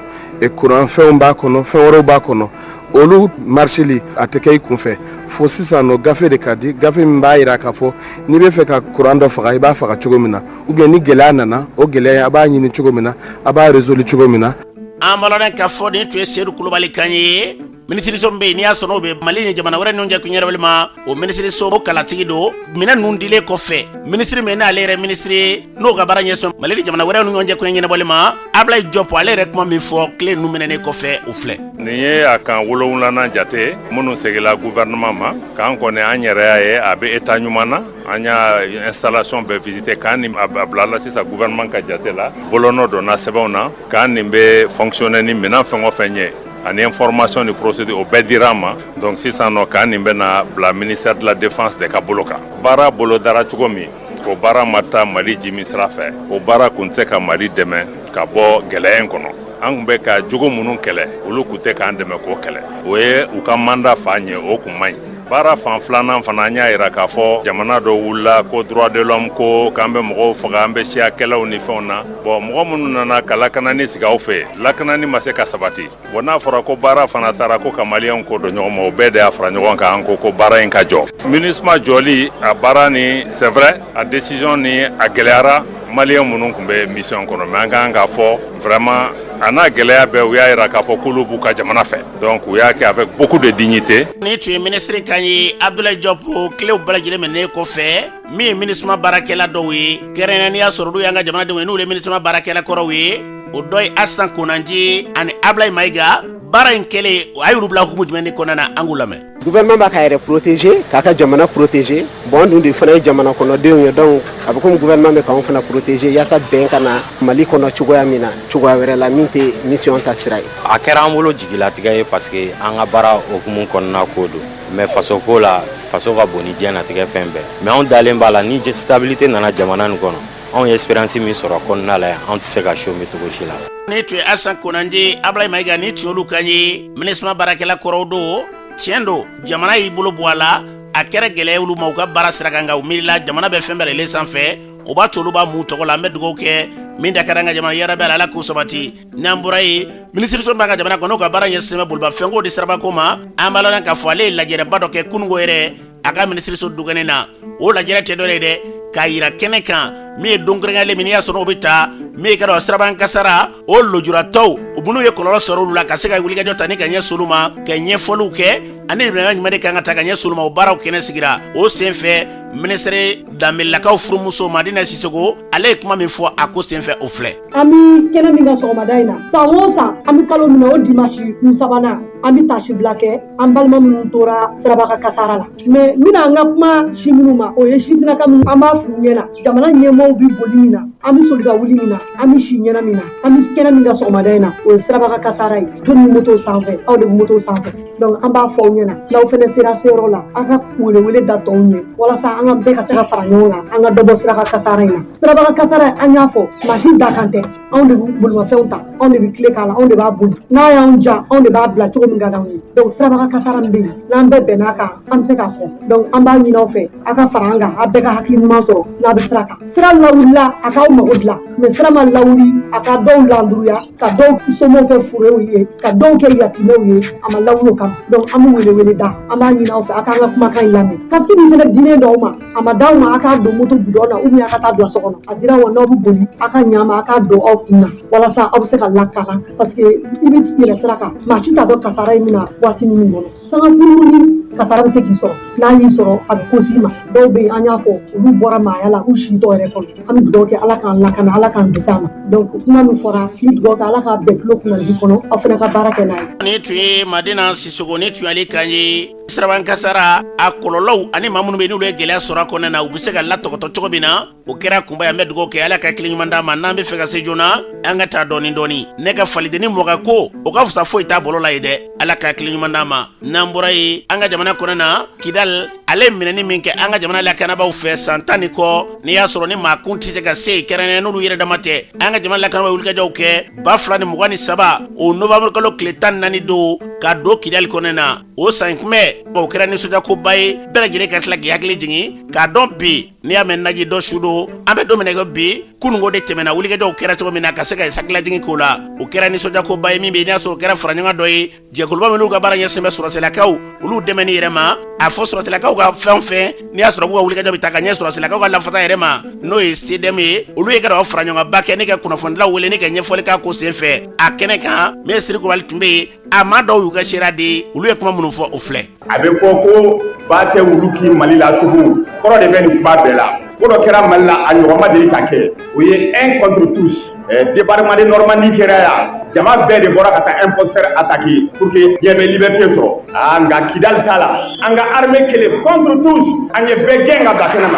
kuran fɛnw b'a kɔnɔ, fɛn wɛrɛw b'a kɔnɔ. Olu marisili a tɛ kɛ i kunfɛ fo sisan nɔ, gafe de ka di, gafe min b'a jira k'a fɔ n'i bɛ fɛ ka kuran dɔ faga, i b'a faga cogo min na, ou bien ni gɛlɛya nana, o gɛlɛya a b'a ɲini cogo min na, a b'a résolu cogo min na. An b'a k'a fɔ nin tun ye Seyidu Kulubali kan ye. Minisiriso bɛ yen, n'i y'a sɔrɔ o bɛ Mali ni jamana wɛrɛ ninnu cɛ ɲɛnabɔli ma, o minisiriso kalatigi don. Minɛn ninnu dilen kɔfɛ, minisiri min n'ale yɛrɛ minisiri ye, n'o ka baara ɲɛsin Mali ni jamana wɛrɛ ni ɲɔgɔn cɛ ko ɲɛnabɔli ma, Ablaye Jɔp, ale yɛrɛ kuma min fɔ clé ninnu minɛnen kɔfɛ, o filɛ. Nin ye a camp 7nan jate minnu seginna gouvernement ma. Camp kɔni, an yɛrɛ y'a ye, a bɛ état ɲuman na. An y'a installation bɛɛ visiter. Camp nin a bilala sisan gouvernement ka jate la, bolonɔ donna sɛbɛnw na. Camp nin bɛ fonctionner ni minɛn fɛn o fɛn ye, ani information ni procédure, o bɛɛ dira an ma. Donc sisan nɔ, camp nin bɛna bila ministère de la Défense de ka bolo kan. Baara bolodara cogo min, o baara ma taa Mali ji min sira fɛ. O baara kun tɛ se ka Mali dɛmɛ ka bɔ gɛlɛya in kɔnɔ. An tun bɛ ka jogo minnu kɛlɛ, olu tun tɛ k'an dɛmɛ k'o kɛlɛ. O ye u ka mandat fa ɲɛ, o kun man ɲi. Baara fan filanan fana, an y'a jira k'a fɔ jamana dɔ wulila ko droit de l'homme, ko k'an bɛ mɔgɔw faga, an bɛ siya kɛlɛw ni fɛnw na. Bon, mɔgɔ minnu nana ka lakanani sigi aw fɛ yen, lakanani ma se ka sabati. Bon, n'a fɔra ko baara fana taara ko ka Maliyɛnw ko don ɲɔgɔn ma, o bɛɛ de y'a fara ɲɔgɔn kan, an ko ko baara in ka jɔ. MINUSMA jɔli, a baara ni, c'est vrai, a décision ni a gɛlɛyara Maliyɛn minnu tun bɛ mission kɔnɔ, mais an kan k'a fɔ vraiment, a n'a gɛlɛya bɛɛ, u y'a jira k'a fɔ k'olu b'u ka jamana fɛ. Donc u y'a kɛ avec beaucoup de dignité. Ni tun ye minisiri kan ye, Abdoulaye Diop. Cléw bɛɛ lajɛlen minɛnen kɔfɛ, min ye MINUSMA baarakɛla dɔw ye, kɛrɛnkɛrɛnnenya n'i y'a sɔrɔ olu y'an ka jamanadenw ye, n'olu ye MINUSMA baarakɛla kɔrɔw ye, o dɔ ye Asan Konanji ani Ablaye Mayiga. Baara in kɛlen, a y'olu bila hukumu jumɛn de kɔnɔna na? An k'u lamɛn. Gouvernement b'a ka yɛrɛ protéger, k'a ka jamana protéger. Bon, an dun de fana ye jamana kɔnɔdenw ye, donc a bɛ komi gouvernement bɛ k'anw fana protéger yaasa bɛn ka na Mali kɔnɔ cogoya min na, cogoya wɛrɛ la min tɛ mission ta sira ye. A kɛra an bolo jigilatigɛ ye, parce que an ka baara hukumu kɔnɔna ko don. Mais faso ko la, faso ka bon ni diɲɛnatigɛ fɛn bɛɛ. Mais anw dalen b'a la, ni stabilité nana jamana nin kɔnɔ, anw ye expérience min sɔrɔ kɔnɔna la yan, anw tɛ se ka chômer cogo si la. Ni tun ye Asan Konanje, Ablaye Mayiga, ni tun y'olu kan ye, MINUSMA baarakɛla kɔrɔw don. Tiɲɛ don, jamana y'i bolo bɔ a la, a kɛra gɛlɛya olu ma u ka baara sira kan, nka u miirila jamana bɛ fɛn bɛɛ lajɛlen sanfɛ. O b'a to olu b'a mun tɔgɔ la. An bɛ dugawu kɛ min da kɛra an ka jamana yarabi, Ala k'o sabati. N'an bɔra yen, minisiriso b'an ka jamana kɔnɔ, n'o ka baara ɲɛsinnen bɛ bolibafɛnko di sirabako ma, an b'a lɔn k'a fɔ ale ye lajɛrɛba dɔ kɛ kununko yɛrɛ a ka minisiriso dukɛnɛ na. O lajɛrɛ tɛ dɔ ye dɛ, k'a yira kɛnɛ kan min ye don kɛrɛnkɛrɛnlen min n'i y'a sɔrɔ o bɛ ta min ye ka dɔn siraban kasara o lujuratɔw, u minnu ye kɔlɔlɔ sɔrɔ olu la, ka se ka wulikajɔ ta ni ka ɲɛsin olu ma, ka ɲɛfɔliw kɛ ani ɲuman jumɛn de kan ka ta ka ɲɛsin olu ma. O baaraw kɛnɛ sigira. O senfɛ, minisiri Danbelelakaw furumuso Madina Sisoko, ale ye kuma min fɔ a ko senfɛ, o filɛ. An bɛ kɛnɛ min kan sɔgɔmada in na, san o san, an bɛ kalo min na, o dimanche kun sabanan, an bɛ taasibila kɛ an balima minnu tora siraba kasara la. Mais n bɛna an ka kuma si minnu ma, o ye sifinnaka minnu, an b'a f'u ɲɛna, jamana ɲɛmaaw bɛ boli min na, an bɛ soli ka wuli min na, an bɛ si ɲɛna min na, an bɛ kɛnɛ min kan sɔgɔmada in na, o ye siraba kasara ye. Jɔnni bɛ moto sanfɛ? Aw de bɛ moto sanfɛ. Donc an b'a fɔ aw ɲɛna, n'aw fana sera seyɔrɔ la, aw ka welewele da tɔw ɲɛ walasa an ka bɛɛ ka se ka fara ɲɔgɔn kan, an ka dɔ bɔ siraba kasara in na. Siraba kasara, an y'a fɔ, maa si dakan tɛ. Anw de bɛ bolimafɛnw ta, anw de bɛ clé k'a la, anw de b'a boli. N'a y'anw ja, anw de b'a bila cogo min ka d'anw ye. Donc siraba kasara min bɛ yen, n'an bɛɛ bɛnn'a kan, an bɛ se k'a kɔ. Donc an b'a ɲini aw fɛ, aw ka fara an kan, aw bɛɛ ka hakili ɲuman sɔrɔ n'a bɛ sira kan. Sira lawulila, a k'aw mago dilan, mais sira ma lawuli, a ka dɔw landuruya, ka dɔw somɔgɔw kɛ furew ye, ka dɔw kɛ yatimɛw ye, a ma lawuli o kama. Donc an bɛ wele wele da, an b'a ɲini aw fɛ, aw k'an ka kumakan in lamɛn. Casque min fana dilen don aw ma, a ma d'aw ma a k'a don moto guidon na ou bien a ka taa bila so kɔnɔ. A dira aw ma, n'aw bɛ boli, a ka ɲa ma, a k'a don aw kun na walasa aw bɛ se ka lakana, parce que i bɛ yɛlɛ sira kan, maa si t'a dɔn kasara in bɛna waati min kɔnɔ. Sanga kuruni kasara bɛ se k'i sɔrɔ. N'a y'i sɔrɔ, a bɛ ko s'i ma. Dɔw bɛ yen, an y'a fɔ, olu bɔra maaya la u si tɔ yɛrɛ kɔnɔ. An bɛ dugawu kɛ, Ala k'an lakana, Ala k'an kisi a ma. Donc kuma min fɔra, n bɛ dugawu kɛ, Ala k'a bɛn tulo kunnandi kɔnɔ, aw fana ka baara kɛ n'a ye. Nin tun ye Madina Sisoko, ni tun y'ale kan ye. Siraban kasara a kɔlɔlɔw ani maa minnu bɛ n'olu ye gɛlɛya sɔrɔ a kɔnɔna na, u bɛ se ka latɔgɔtɔ cogo min na, o kɛra kunba ye. An bɛ dugawu kɛ, Ala ka hakili ɲuman d'an ma. N'an bɛ fɛ ka se joona, an ka taa dɔɔni dɔɔni. Ne ka falidenni mɔgɔ ko o ka fisa foyi t'a bolo la ye dɛ. Ala ka hakili ɲuman d'an ma. N'an bɔra yen, an ka jamana kɔnɔna na, Kidal. Ale minɛni min kɛ an ka jamana lakanabaaw fɛ san 10 ni kɔ, n'i y'a sɔrɔ ni maa kun tɛ se ka se kɛrɛnkɛrɛn n'olu yɛrɛ dama tɛ, an ka jamana lakanabaaw wulikajɔw kɛ 2023, o novembre kalo tile 14 don ka don Kidali kɔnɔna na. O san kunbɛn o kɛra nisɔndiyakoba ye, bɛɛ lajɛlen ka tila k'i hakili jigin k'a dɔn bi n'i y'a mɛn naji dɔ su don. An bɛ don min na i ko bi, kununko de tɛmɛna, wulikajɔw kɛra cogo min na ka se ka hakililajigin k'o la, o kɛra nisɔndiyakoba ye. Min bɛ yen n'i y'a sɔrɔ o kɛra faraɲɔgɔn dɔ ye, jɛkuluba minnu ka baara ɲɛsin bɛ sɔrɔsilakaw olu dɛmɛni yɛrɛ ma, a fɔ sɔrɔsilakaw ka fɛn o fɛn n'i y'a sɔrɔ k'u ka wulikajɔ bɛ taa ka ɲɛ sɔrɔsilakaw ka lafasa yɛrɛ ma, n'o ye CDM ye, olu ye ka faraɲɔgɔnba kɛ ni ka kunnafonidilaw wele ni ka ɲɛfɔli k'a ko senfɛ a kɛnɛ kan. Minisiri Kulubali tun bɛ yen, a maa dɔw y'u ka seereya di, olu ye kuma minnu fɔ, o filɛ. A bɛ fɔ ko ba tɛ wulu kin Mali la tugun, kɔrɔ de bɛ nin kuma bɛɛ la. Ko dɔ kɛra Mali la, a ɲɔgɔn ma deli ka kɛ, o ye un contre tous. Débarquement de Normandie kɛra yan, jama bɛɛ de bɔra ka taa imposteur attaquer pour que diɲɛ bɛ liberté sɔrɔ. Aa, nka Kidali t'a la, an ka armée kelen contre tous, an ye bɛɛ gɛn ka bila kɛnɛ ma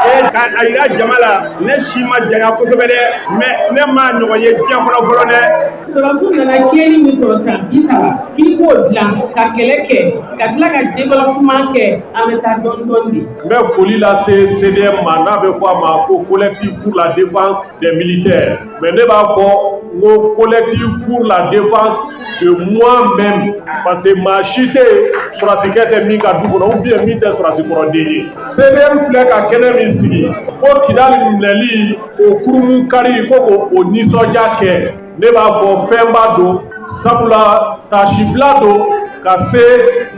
k'a a yira jama la. Ne si ma janya kosɛbɛ dɛ, mais ne m'a ɲɔgɔn ye diɲɛ kɔnɔ fɔlɔ dɛ. Sɔrɔsiw nana tiɲɛni min sɔrɔ san 30, k'i k'o dilan ka kɛlɛ kɛ ka tila ka développement kɛ, an bɛ taa dɔɔni dɔɔni de. N bɛ foli lase CDM ma, n'a bɛ fɔ a ma ko Collectif pour la défense des militaires, mais ne b'a fɔ n ko Collectif pour la défense de moi-même, parce que maa si tɛ yen sɔrɔsikɛ tɛ min ka du kɔnɔ ou bien min tɛ sɔrɔsikɔrɔden ye. CDM filɛ ka kɛnɛ min sigi ko Kidali minɛli o kurumu kari ko k'o nisɔndiya kɛ, ne b'a fɔ fɛnba don, sabula taasibila don ka se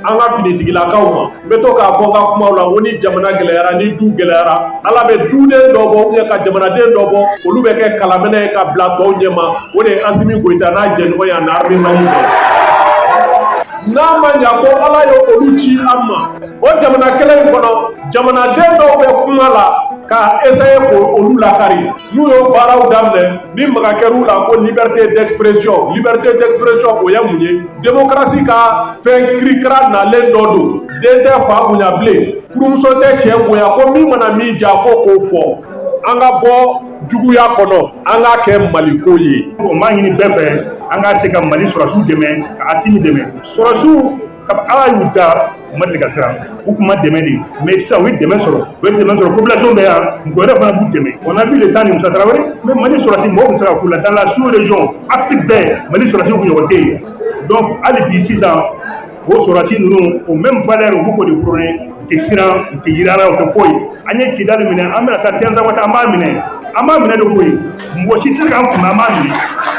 an ka finitigilakaw ma. N bɛ to k'a fɔ n ka kumaw la ko ni jamana gɛlɛyara, ni du gɛlɛyara, Ala bɛ duden dɔ bɔ ou bien ka jamanaden dɔ bɔ, olu bɛ kɛ kalaminɛ ye ka bila tɔw ɲɛma. O de ye Asimi Goyita n'a jɛɲɔgɔn ye a n'a armée Mali bɛɛ. N'a ma ɲa ko Ala ye olu ci an ma, o jamana kelen in kɔnɔ, jamanaden dɔw bɛ kuma la ka essayer k'olu lakari. N'u y'o baaraw daminɛ, ni maga kɛr'u la ko liberté d'expression. Liberté d'expression, o ye mun ye? Démocratie ka fɛn kirikara nalen dɔ don. Den tɛ fa bonya bilen, furumuso tɛ cɛ bonya, ko min mana min ja ko k'o fɔ. An ka bɔ juguya kɔnɔ, an k'a kɛ Maliko ye. O m'a ɲini bɛɛ fɛ, an ka se ka Mali sɔrɔsiw dɛmɛ, ka Asimi dɛmɛ. Sɔrɔsiw ka Ala y'u da, u ma deli ka siran, u tun ma dɛmɛ de, mais sisan u ye dɛmɛ sɔrɔ, u ye dɛmɛ sɔrɔ, population bɛ yan, mɔgɔ wɛrɛ fana b'u dɛmɛ. On a vu le temps de Moussa Traoré, mais Mali sɔrɔsi mɔgɔw tun tɛ se ka k'u la dans la sous-région, Afrique bɛɛ, Mali sɔrɔsiw kun ɲɔgɔn tɛ yen. Donc hali bi sisan, o sɔrɔsi ninnu, o même valeur, u b'o de prôner, u tɛ siran, u tɛ yirara, u tɛ foyi. An ye Kidali minɛ, an bɛna taa Tɛnzawata, an b'a minɛ, an b'a minɛ de koyi, mɔgɔ si tɛ se k'an kunbɛn, an b'a minɛ.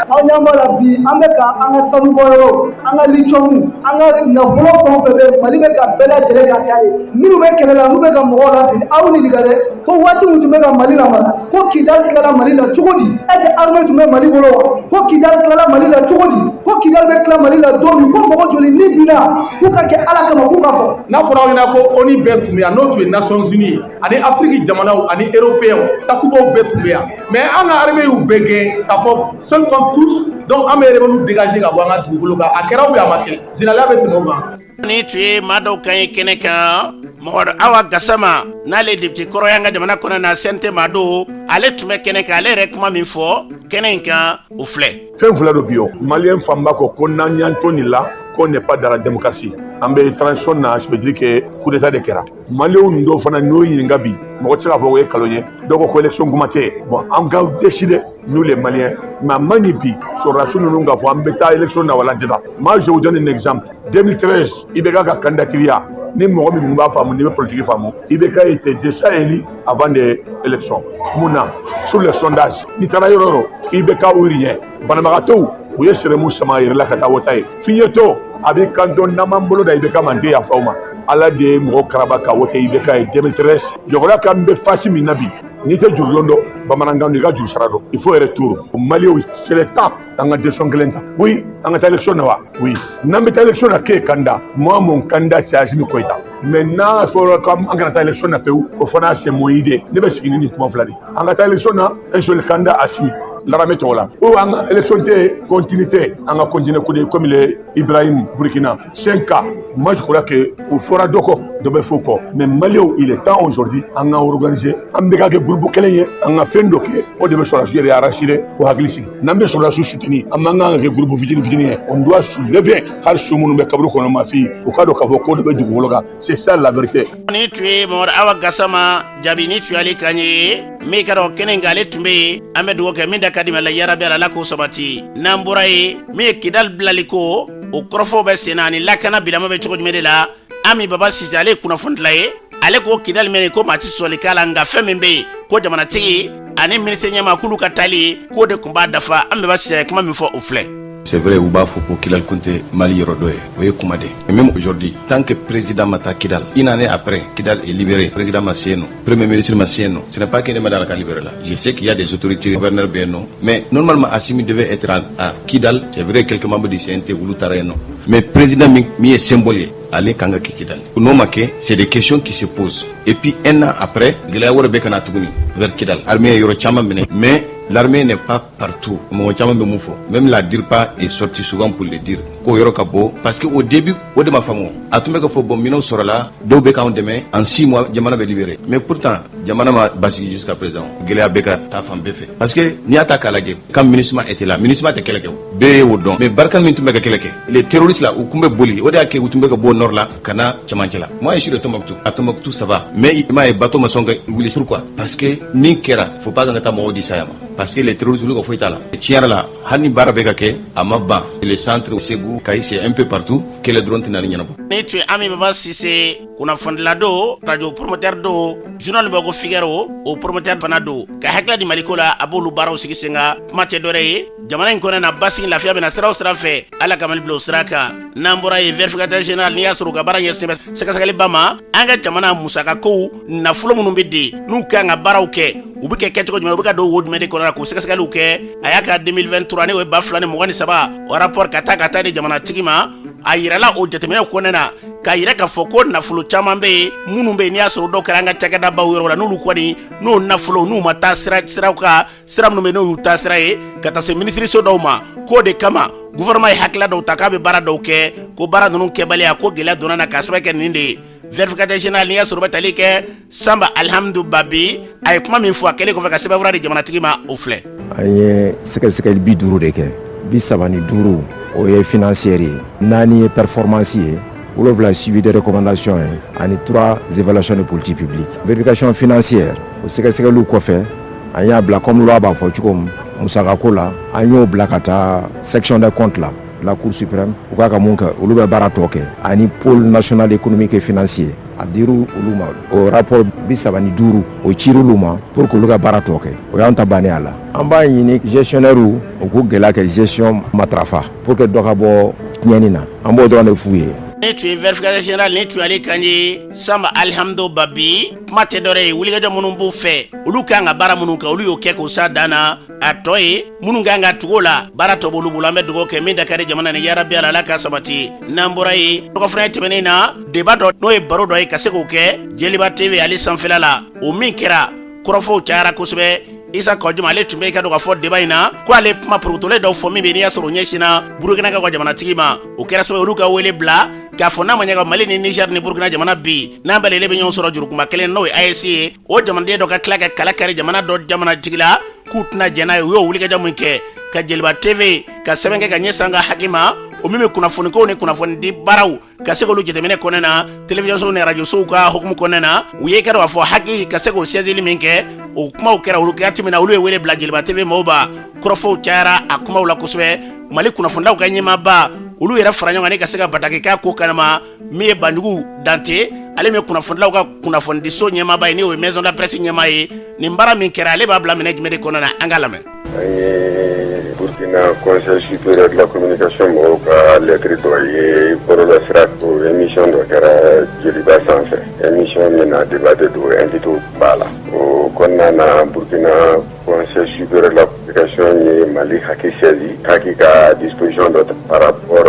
Aw ɲɛ b'a la bi, an bɛ ka an ka sanubɔyɔrɔ, an ka lithium, an ka nafolo fɛn o fɛn bɛ yen, Mali bɛ ka bɛɛ lajɛlen ka taa ye. Minnu bɛ kɛlɛ la, n'u bɛ ka mɔgɔw lafili, aw ɲininka dɛ, ko waati min tun bɛ ka Mali lamara, ko Kidali tilala Mali la cogo di? Est ce que armée tun bɛ Mali bolo wa? Ko Kidali tilala Mali la cogo di? Ko Kidali bɛ tila Mali la don min, ko mɔgɔ joli ni binna? K'u ka kɛ Ala kama, k'u ka fɔ. N'a fɔra aw ɲɛna ko ONU bɛɛ tun bɛ yan, n'o tun ye Nations Unies ye, ani Afrique jamanaw ani Européens takubaw bɛɛ tun bɛ yan, mais an ka armée y'u bɛɛ gɛn k'a fɔ seul contre tous. Donc an bɛ rebelles dégager ka bɔ an ka dugukolo kan. A kɛra ou bien a ma kɛ, général bɛ tɛmɛ o kan. Ni tun ye maa dɔw kan ye kɛnɛ kan, mɔgɔ Awa Gasama, n'ale député kɔrɔ y'an ka jamana kɔnɔ na, CNT maa don, ale tun bɛ kɛnɛ kan. Ale yɛrɛ kuma min fɔ kɛnɛ in kan, o filɛ. Fɛn fila don bi. O Malien fanba ko ko n'an y'an to nin la, qu'on n'est pas dans la démocratie, an bɛ transition na, ça veut dire que coup d'état de kɛra. Malienw dɔw fana, n'o ɲininka bi, mɔgɔ tɛ se k'a fɔ o ye nkalon ye. Dɔw ko ko élection kuma tɛ. Bon, an ka décider, nous les Maliens, mais a man ɲi bi sɔrɔdasi ninnu k'a fɔ an bɛ taa élection na wala an tɛ taa. Moi, je vous donne un exemple: 2013, IBK ka candidature ya, ni mɔgɔ min b'a faamu, n'i bɛ politique faamu, IBK était déjà élu avant des élections. Mun na? Sur les sondages, n'i taara yɔrɔ o yɔrɔ, IBK ou rien. Banabagatɔw, u ye sɛrɛmu sama yɛrɛ la ka taa wota ye fiɲɛtɔ a b'i kanto n'an m'an bolo da IBK ma, n tɛ yafa aw ma. Ala de ye mɔgɔ karaba ka wote IBK ye 2013. Jɔgɔya kan bɛ phase min na bi, n'i tɛ jurulon dɔn bamanankan don, i ka juru sara dɔn. Il faut retour. Malienw, c'est le temps an ka décision kelen ta. Oui, an ka taa élection na wa? Oui, n'an bɛ taa élection na, k'e candidat, moi, mon candidat, c'est Assimi Goïta. Mais n'a fɔra k'an kana taa élection na pewu, o fana, c'est mon idée. Ne bɛ sigi ni nin kuma fila de: an ka taa élection na, un seul candidat, Assimi. l'armée tɔgɔ la. O an ka élection tɛ continuité, an ka continuer coup de comme le Ibrahim Burkina 5 cas. Moi, je crois que o fɔra dɔ kɔ, dɔ bɛ fɔ kɔ. Mais Maliens, il est temps aujourd'hui an ka organiser, an bɛ ka kɛ groupe kelen ye, an ka fɛn dɔ kɛ. O de bɛ sɔrɔdasiw yɛrɛ rassurer k'u hakili sigi. N'an bɛ sɔrɔdasiw soutenir, an man kan ka kɛ groupe fitinin fitinin ye. On doit soulever hali so minnu bɛ kaburu kɔnɔ, ma fi u k'a dɔn k'a fɔ ko dɔ bɛ dugukolo kan. C'est ça la vérité. Ni tun ye Mamadu Awa Gasama jaabi, ni tun y'ale kan ye min ka dɔn kɛnɛ kan, ale tun bɛ yen. An bɛ dugawu kɛ, min da ka di ma la yarabi, Ala k'o sabati. N'an bɔra yen, min ye Kidali bilali ko, o kɔrɔfɔw bɛ sen na ani lakana bilama bɛ cogo jumɛn de la? Ami Baba Sise, ale ye kunnafonidila ye. Ale ko Kidali mɛn ko maa tɛ sɔsɔli k'a la, nka fɛn min bɛ yen ko jamanatigi ani minisiri ɲɛmaa k'olu ka taali k'o de tun b'a dafa. Ami Baba Sise ye kuma min fɔ, o filɛ. C'est vrai, u b'a fɔ ko Kidal kun tɛ Mali yɔrɔ dɔ ye, o ye kuma de. Mais même aujourd'hui, tant que président ma taa Kidal, une année après, Kidal est libéré, président ma se yen nɔ, premier ministre ma se yen nɔ, ce n'est pas que ne ma da la ka libéré la. Je sais qu'il y a des autorités, gouverneur bɛ yen nɔ, mais normalement Assimi devait être à Kidal. C'est vrai, quelques membres du CNT olu taara yen nɔ, mais président min min ye symbole ye, ale kan ka kɛ Kidal. N'o ma kɛ, c'est des questions qui se posent. Et puis un an après, gɛlɛya wɛrɛ bɛ ka na tuguni vers Kidal. Armée ye yɔrɔ caman minɛ, mais l'armée n'est pas partout. Mɔgɔ caman bɛ mun fɔ? Même la DIRPA est sortie souvent pour le dire k'o yɔrɔ ka bɔ, parce que au début, o de ma faamu. A tun bɛ ka fɔ, bon, minɛnw sɔrɔla, dɔw bɛ k'anw dɛmɛ, en 6 mois jamana bɛ libéré. Mais pourtant jamana ma basigi jusqu'à présent. Gɛlɛya bɛ ka taa fan bɛɛ fɛ, parce que n'i y'a ta k'a lajɛ, quand MINUSMA était là, MINUSMA tɛ kɛlɛ kɛ, o bɛɛ y'o dɔn, mais Barkhane min tun bɛ ka kɛlɛ kɛ, les terroristes là, u tun bɛ boli. O de y'a kɛ u tun bɛ ka bɔ nord la ka na cɛmancɛ la. Moi, je suis de Tombouctou. À Tombouctou, ça va, mais i m'a ye, bateau ma sɔn ka wuli. Pourquoi? Parce que min kɛra, faut pas ka taa mɔgɔw di saya ma, parce que les terroristes, olu ka foyi t'a la. Tiɲɛ yɛrɛ la, hali ni baara bɛ ka kɛ, a ma ban. Le centre, Segu, Kayi, c'est un peu partout. Kɛlɛ dɔrɔn tɛna ni ɲɛnabɔ. Ni tun ye Ami Baba Sise, kunnafonidila do, radio promoteur do, journal bɛ ko Figaro, o promoteur fana do, ka hakilila di Maliko la, a b'olu baaraw sigi sen kan. Kuma tɛ dɔwɛrɛ ye, jamana in kɔnɔ na, basigi, lafiya bɛna sira o sira fɛ, Ala ka Mali bila o sira kan. N'an bɔra yen, vérificateur général, n'i y'a sɔrɔ u ka baara ɲɛsin bɛ sɛgɛsɛgɛliba ma, an ka jamana musakakow, nafolo minnu bɛ di n'u kan ka baaraw kɛ, u bɛ kɛ kɛcogo jumɛn, u bɛ ka don wo jumɛn de kɔnɔ la, k'o sɛgɛsɛgɛliw kɛ. A y'a ka 2023, ni o ye 2023, o rapport ka taa di jamanatigi ma. A yirala o jateminɛw kɔnɔna na k'a yira k'a fɔ ko nafolo caman bɛ yen minnu bɛ yen, n'i y'a sɔrɔ dɔw kɛra an ka cakɛdabaw yɔrɔ la, n'olu kɔni n'o nafolo n'u ma taa sira siraw kan, sira minnu bɛ yen n'o y'u taa sira ye ka taa se minisiriso dɔw ma, k'o de kama gouvernement ye hakilila dɔw ta k'a bɛ baara dɔw kɛ, ko baara ninnu kɛbaliya ko gɛlɛya donna na k'a sababu kɛ nin de ye. Vérificateur général, n'i y'a sɔrɔ o bɛ tali kɛ Sanba Alihamudu Babi, a ye kuma min fɔ a kɛlen kɔfɛ ka sɛbɛnfura di jamanatigi ma, o filɛ. An ye sɛgɛsɛgɛli 50 de kɛ. 35, o ye financière ye, 4 ye performance ye, 7 suivi de recommandation ye, ani trois évaluations de politique publique. Vérification financière, o sɛgɛsɛgɛliw kɔfɛ, an y'a bila comme loi b'a fɔ cogo min musakako la, an y'o bila ka taa section des comptes la, la Cour suprême, u k'a ka mun kɛ, olu bɛ baara tɔ kɛ, ani pôle national économique et financier. A dir'u olu ma, o rapport 35, o cir'olu ma pour que olu ka baara tɔ kɛ. O y'an ta bannen a la. An b'a ɲini gestionnaire u k'u gɛlɛya kɛ gestion matarafa pour que dɔ ka bɔ tiɲɛni na. An b'o dɔrɔn de f'u ye. Ni tun ye vérificateur général, ni tun y'ale kan ye, Sanba Alihamdu Babi. Kuma tɛ dɔwɛrɛ ye, wulikajɔ minnu b'u fɛ, olu kan ka baara minnu kɛ, olu y'o kɛ k'o s'a dan na. A tɔ ye minnu kan ka tugu o la, baara tɔ b'olu bolo. An bɛ dugawu kɛ, min da ka di jamana ni yarabi, Ala ka sabati. N'an bɔra yen, dɔgɔfɛrɛ tɛmɛnen na, débat dɔ, n'o ye baro dɔ ye, ka se k'o kɛ Jeliba TV ale sanfɛla la. O min kɛra, kɔrɔfɔw cayara kosɛbɛ. Isa Kɔjuma, ale tun bɛ ka don ka fɔ débat in na ko ale kuma porotolen dɔw fɔ min bɛ, n'i y'a sɔrɔ o ɲɛsinna Burukina ka jamanatigi ma. O kɛra sababu olu ka wele bila k'a fɔ n'a ma ɲɛ ka Mali ni Niger ni Burukina jamana bi n'an bɛɛ bɛ ɲɔgɔn sɔrɔ jurukunba kelen, n'o ye AES ye, o jamanaden dɔ ka tila ka kala kari jamana dɔ jamanatigi la, k'u tɛna jɛn n'a ye. U y'o wulikajɔ min kɛ ka Jeliba TV ka sɛbɛn kɛ ka ɲɛsin an ka HAC ma, o min bɛ kunnafonikow ni kunnafonidi baaraw ka se k'olu jateminɛ kɔnɛ na, télévision ni radio sow ka hukumu kɔnɛ na, u ye kɛ k'a fɔ HAC ka se k'o saisili min kɛ, o kumaw kɛra olu waati min na, olu ye wele bila Jeliba TV maaw ba. Kɔrɔfɔw cayara a kumaw la kosɛbɛ. Mali kunnafonidilaw ka ɲɛmaaba, olu yɛrɛ fara ɲɔgɔn kan ni ka se ka bataki k'a ko kalama. Min ye Banjugu Dante, ale min ye kunnafonidilaw ka kunnafonidiso ɲɛmaaba ye, n'o ye maison de la presse ɲɛmaa ye, nin baara min kɛra, ale b'a bila minɛ jumɛn de kɔnɔ na? An ka lamɛn. An ye Burkina Conseil supérieur de la communication mɔgɔw ka lettre dɔ ye bɔlɔlɔsira. O émission dɔ kɛra Joliba sanfɛ, émission min na débat de don, invité b'a la. O kɔnɔna na, Burkina Conseil supérieur de la communication ye Mali HAC saisi, HAC ka disposition dɔ par rapport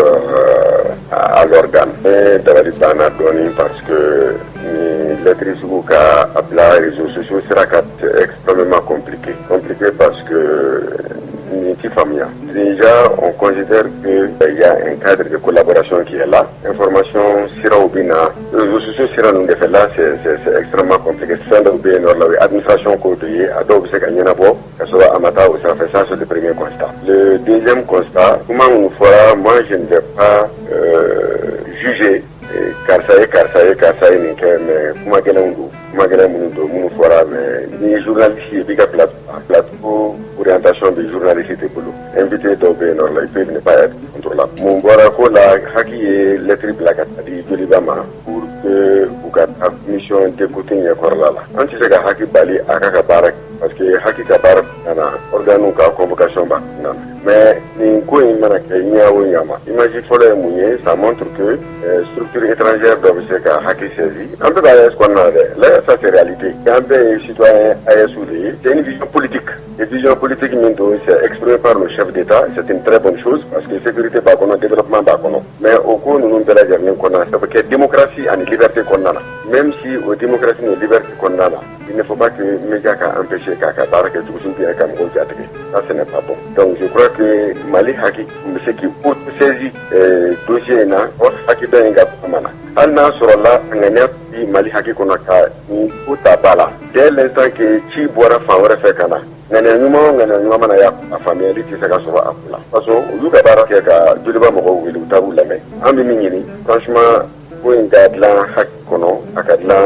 à l'organe. Ne dabali banna dɔɔni, parce que ni lettre sugu ka a bila réseaux sociaux sira kan, c'est extrêmement compliqué, compliqué, parce que ti faamuya. Déjà, on considère qu'il y a un cadre de collaboration qui est là. Information siraw bɛ na réseaux sociaux sira ninnu de fɛ. Là, c'est extrêmement compliqué. Fɛn dɔw bɛ yen nɔ la, o ye administration ko de ye, a dɔw bɛ se ka ɲɛnabɔ ka sɔrɔ a ma taa o sira fɛ. Ça, c'est le premier constat. Le deuxième constat, kuma minnu fɔra, moi, je ne vais pas juger karisa ye, karisa ye, karisa ye nin kɛ, mais kuma gɛlɛnw don, kuma gɛlɛn minnu don, minnu fɔra. Mais ni ye journaliste ye, i b'i ka plateau orientation bɛ journaliste de bolo. Invité dɔw bɛ yen nɔ la, ils peuvent ne pas être contrôlable. Mun bɔra ko la? HAQUI ye lettre bila ka taa di Joliba ma pour que u ka taa mission d'écoute ɲɛkɔrɔla la. An tɛ se ka HAQUI bali a ka baara, parce que HAQUI ka baara nana organe ka convocation ba nana. Mais nin ko in mana kɛ ɲɛ o ɲɛ ma, image fɔlɔ ye mun ye? Ça montre que structure étrangère dɔ bɛ se ka HAQUI saisi. An bɛɛ bɛ AES kɔnɔna na dɛ. Là, ça, c'est réalité. An bɛɛ ye citoyen AES de ye. C'est une vision politique, et vision politique min don, c'est exprimé par nos chefs d'État. C'est une très bonne chose, parce que sécurité b'a kɔnɔ, développement b'a kɔnɔ. Mais o ko ninnu bɛɛ lajɛlen kɔnɔna, ça bɛ kɛ démocratie ani liberté kɔnɔna na. Même si o démocratie ni liberté kɔnɔna na, il ne faut pas que média ka empêcher k'a ka baara kɛ cogo sugu ka mɔgɔw jatigɛ. Ça, ce n'est pas bon. Donc je crois que Mali HAQUI tun bɛ se k'i auto-saisi dossier in na. Or HAQUI dɔ in ka kuma na, hali n'a sɔrɔla ŋaniya bi Mali HAQUI kɔnɔ ka nin ko ta ba la, dès l'instant que ci bɔra fan wɛrɛ fɛ ka na, ŋaniya ɲuman o ŋaniya ɲuman mana y'a, a faamuyali tɛ se ka sɔrɔ a ko la, parce que olu ka baara kɛ ka Joliba mɔgɔw wele, u taar'u lamɛn. An bɛ min ɲini, franchement, ko in ka dilan HAQUI kɔnɔ, a ka dilan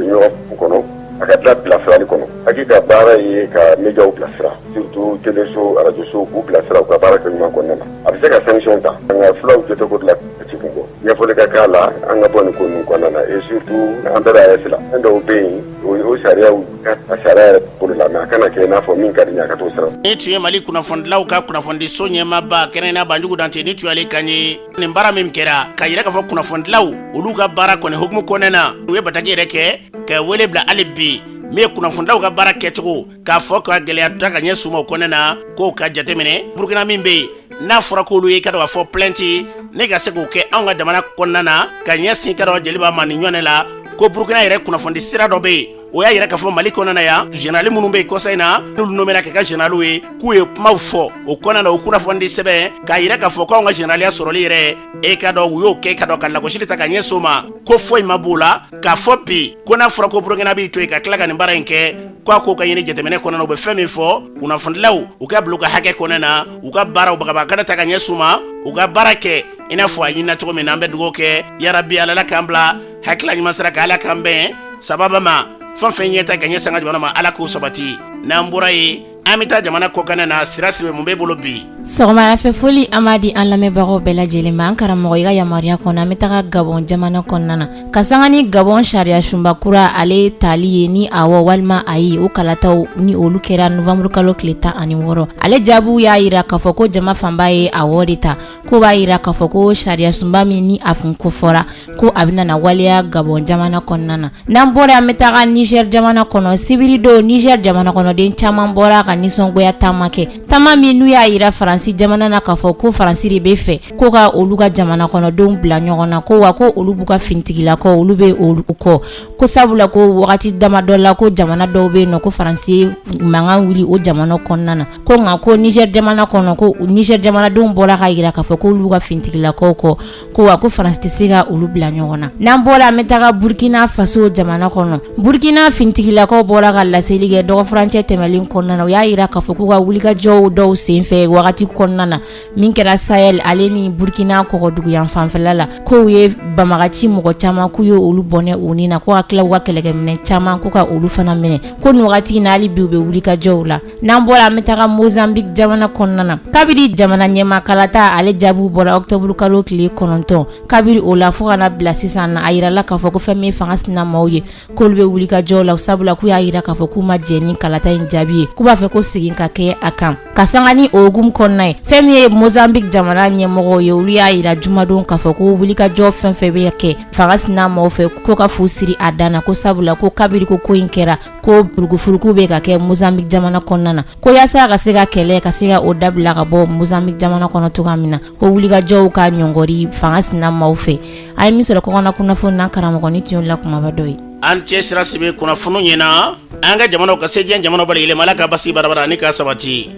ɲɔgɔn kɔnɔ, a ka dilan bilasirali kɔnɔ. HAQUI ka baara ye ka médiaw bilasira, surtout téléso, arajoso, k'u bilasira u ka baara kɛ ɲuman kɔnɔna na. A bɛ se ka sanction ta. An ka fulaw jɔtɛ ko la ci kun bɔ, ɲɛfɔli ka k'a la, an ka bɔ nin ko ninnu kɔnɔna na. Et surtout, an bɛɛ bɛ AES la, fɛn dɔw bɛ yen, o sariyaw ka sariya yɛrɛ bolo la, mais a kana kɛ i n'a fɔ min ka di n ye, a ka t'o sira. Ni tun ye Mali kunnafonidilaw ka kunnafonidiso ɲɛmaaba kɛrɛnkɛrɛnnenya Banjugu Dante, ni tun y'ale kan ye. Nin baara min kɛra ka yira k'a fɔ kunnafonidilaw olu ka baara kɔni hukumu kɔnɔna na, u ye bataki yɛrɛ kɛ ka wele bila hali bi min ye kunnafonidilaw ka baara kɛcogo, k'a fɔ ka gɛlɛya ta ka ɲɛsin u ma o kɔnɔna na, k'o ka jateminɛ. Burukina min bɛ yen n'a fɔra k'olu ye ka dɔn k'a fɔ plainte ne ka se k'o kɛ anw ka jamana kɔnɔna na ka ɲɛsin ka dɔn Joliba ma nin ɲɔgɔn la, ko Burukina yɛrɛ kunnafonidi sira dɔ bɛ yen, o y'a yira k'a fɔ Mali kɔnɔna yan, général minnu bɛ yen kɔsa in na, n'olu nommé kɛ ka généraliw ye, k'u ye kumaw fɔ o kɔnɔna na, o kunnafonidi sɛbɛn k'a yira k'a fɔ k'anw ka généraliya sɔrɔli yɛrɛ, e ka dɔn u y'o kɛ ka dɔn ka lagosili ta ka ɲɛsin o ma, ko foyi ma b'o la. K'a fɔ bi ko n'a fɔra ko Burukina b'i to yen ka tila ka nin baara in kɛ, k'a ko ka ɲini jateminɛ kɔnɔna na. U bɛ fɛn min fɔ, kunnafonidilaw u ka bila u ka hakɛ kɔnɔna na, u ka baaraw bagabaga kana ta ka ɲɛsin u ma, u ka baara kɛ i n'a fɔ a ɲinina cogo min na. An bɛ dugawu kɛ, yarabi Ala k'an bila hakilila ɲuman sira kan, Ala k'an bɛn sababa ma. Fɛn fɛn ɲɛ ta ka ɲɛsin an ka jamana ma, Ala k'o sabati. N'an bɔra yen, an bɛ taa jamana kɔkan na. Sira Sidibe, mun b'e bolo bi? Sɔgɔmada fɛ foli, an b'a di an lamɛnbagaw bɛɛ lajɛlen ma. An karamɔgɔ, i ka yamaruya kɔnɔ, an bɛ taga Gabɔn jamana kɔnɔna na ka sanga ni Gabɔn sariya sunba kura ale tali ye, ni awɔ walima ayi, o kalataw ni olu kɛra novembre kalo tile 16. Ale jaabiw y'a yira k'a fɔ ko jama fanba ye awɔ de ta, ko b'a yira k'a fɔ ko sariya sunba min ni a fun ko fɔra ko a bɛna na waleya Gabɔn jamana kɔnɔna na. N'an bɔra, an bɛ taga Niger jamana kɔnɔ. Sibiri don, Niger jamana kɔnɔden caman bɔra ka nisɔngoya taama kɛ, taama min n'u y'a yira Faransi jamana na k'a fɔ ko Faransi de bɛ fɛ ko ka olu ka jamana kɔnɔdenw bila ɲɔgɔn na, ko wa ko olu b'u ka finitigilakaw, olu bɛ olu kɔ, ko sabula ko wagati damadɔ la, ko jamana dɔw bɛ yen nɔ, ko Faransi ye mankan wuli o jamana kɔnɔna na, ko nka ko Niger jamana kɔnɔ, ko Niger jamanadenw bɔra ka yira k'a fɔ k'olu ka finitigilakaw kɔ, ko wa ko Faransi tɛ se ka olu bila ɲɔgɔn na. N'an bɔra, an bɛ taga Burkina Faso jamana kɔnɔ. Burkina finitigilakaw bɔra ka laseli kɛ dɔgɔfurancɛ tɛmɛlen kɔnɔna na. U y'a yira k'a fɔ k'u ka wulikajɔw dɔw senfɛ wagati kɔnɔna na min kɛra Sahel ale ni Burkina kɔgɔduguyan fanfɛla la, k'u ye banbagaci mɔgɔ caman, k'u ye olu bɔnɛ u ni na, ko ka tila u ka kɛlɛkɛminɛ caman, ko ka olu fana minɛ, ko nin wagati in na, hali bi u bɛ wulikajɔw la. N'an bɔra, an bɛ taga Mozambique jamana kɔnɔna na. Kabiri jamana ɲɛmaa kalata ale jaabiw bɔra octobre kalo tile 9, kabiri o la fo ka na bila sisan na, a yirala k'a fɔ ko fɛn min ye fanga sinamaw ye, k'olu bɛ wulikajɔw la, sabula k'u y'a yira k'a fɔ k'u ma jɛn ni kalata in jaabi ye, k'u b'a fɛ ko segin ka kɛ a kan. Ka sanga ni o hukumu kɔnɔna ye, fɛn min ye Mozambique jamana ɲɛmɔgɔw ye, olu y'a yira jumadon k'a fɔ ko wulikajɔ fɛn fɛn bɛ kɛ fanga sinamaw fɛ, ko ka fu siri a dan na, ko sabula ko kabiri ko ko in kɛra, ko furukufuruku bɛ ka kɛ Mozambique jamana kɔnɔna na, ko yaasa ka se ka kɛlɛ ka se ka o dabila ka bɔ Mozambique jamana kɔnɔ cogoya min na, ko wulikajɔw ka ɲɔngɔri fanga sinamaw fɛ. An ye min sɔrɔ kɔkanna kunnafoni na, karamɔgɔ, ni tun la kumaba dɔ ye. An cɛ Sira Sidibe, kunnafoni ɲɛna. An ka jamanaw ka se diɲɛ jamanaw bɛɛ yɛlɛma, Ala ka basigi barabara ani ka sabati.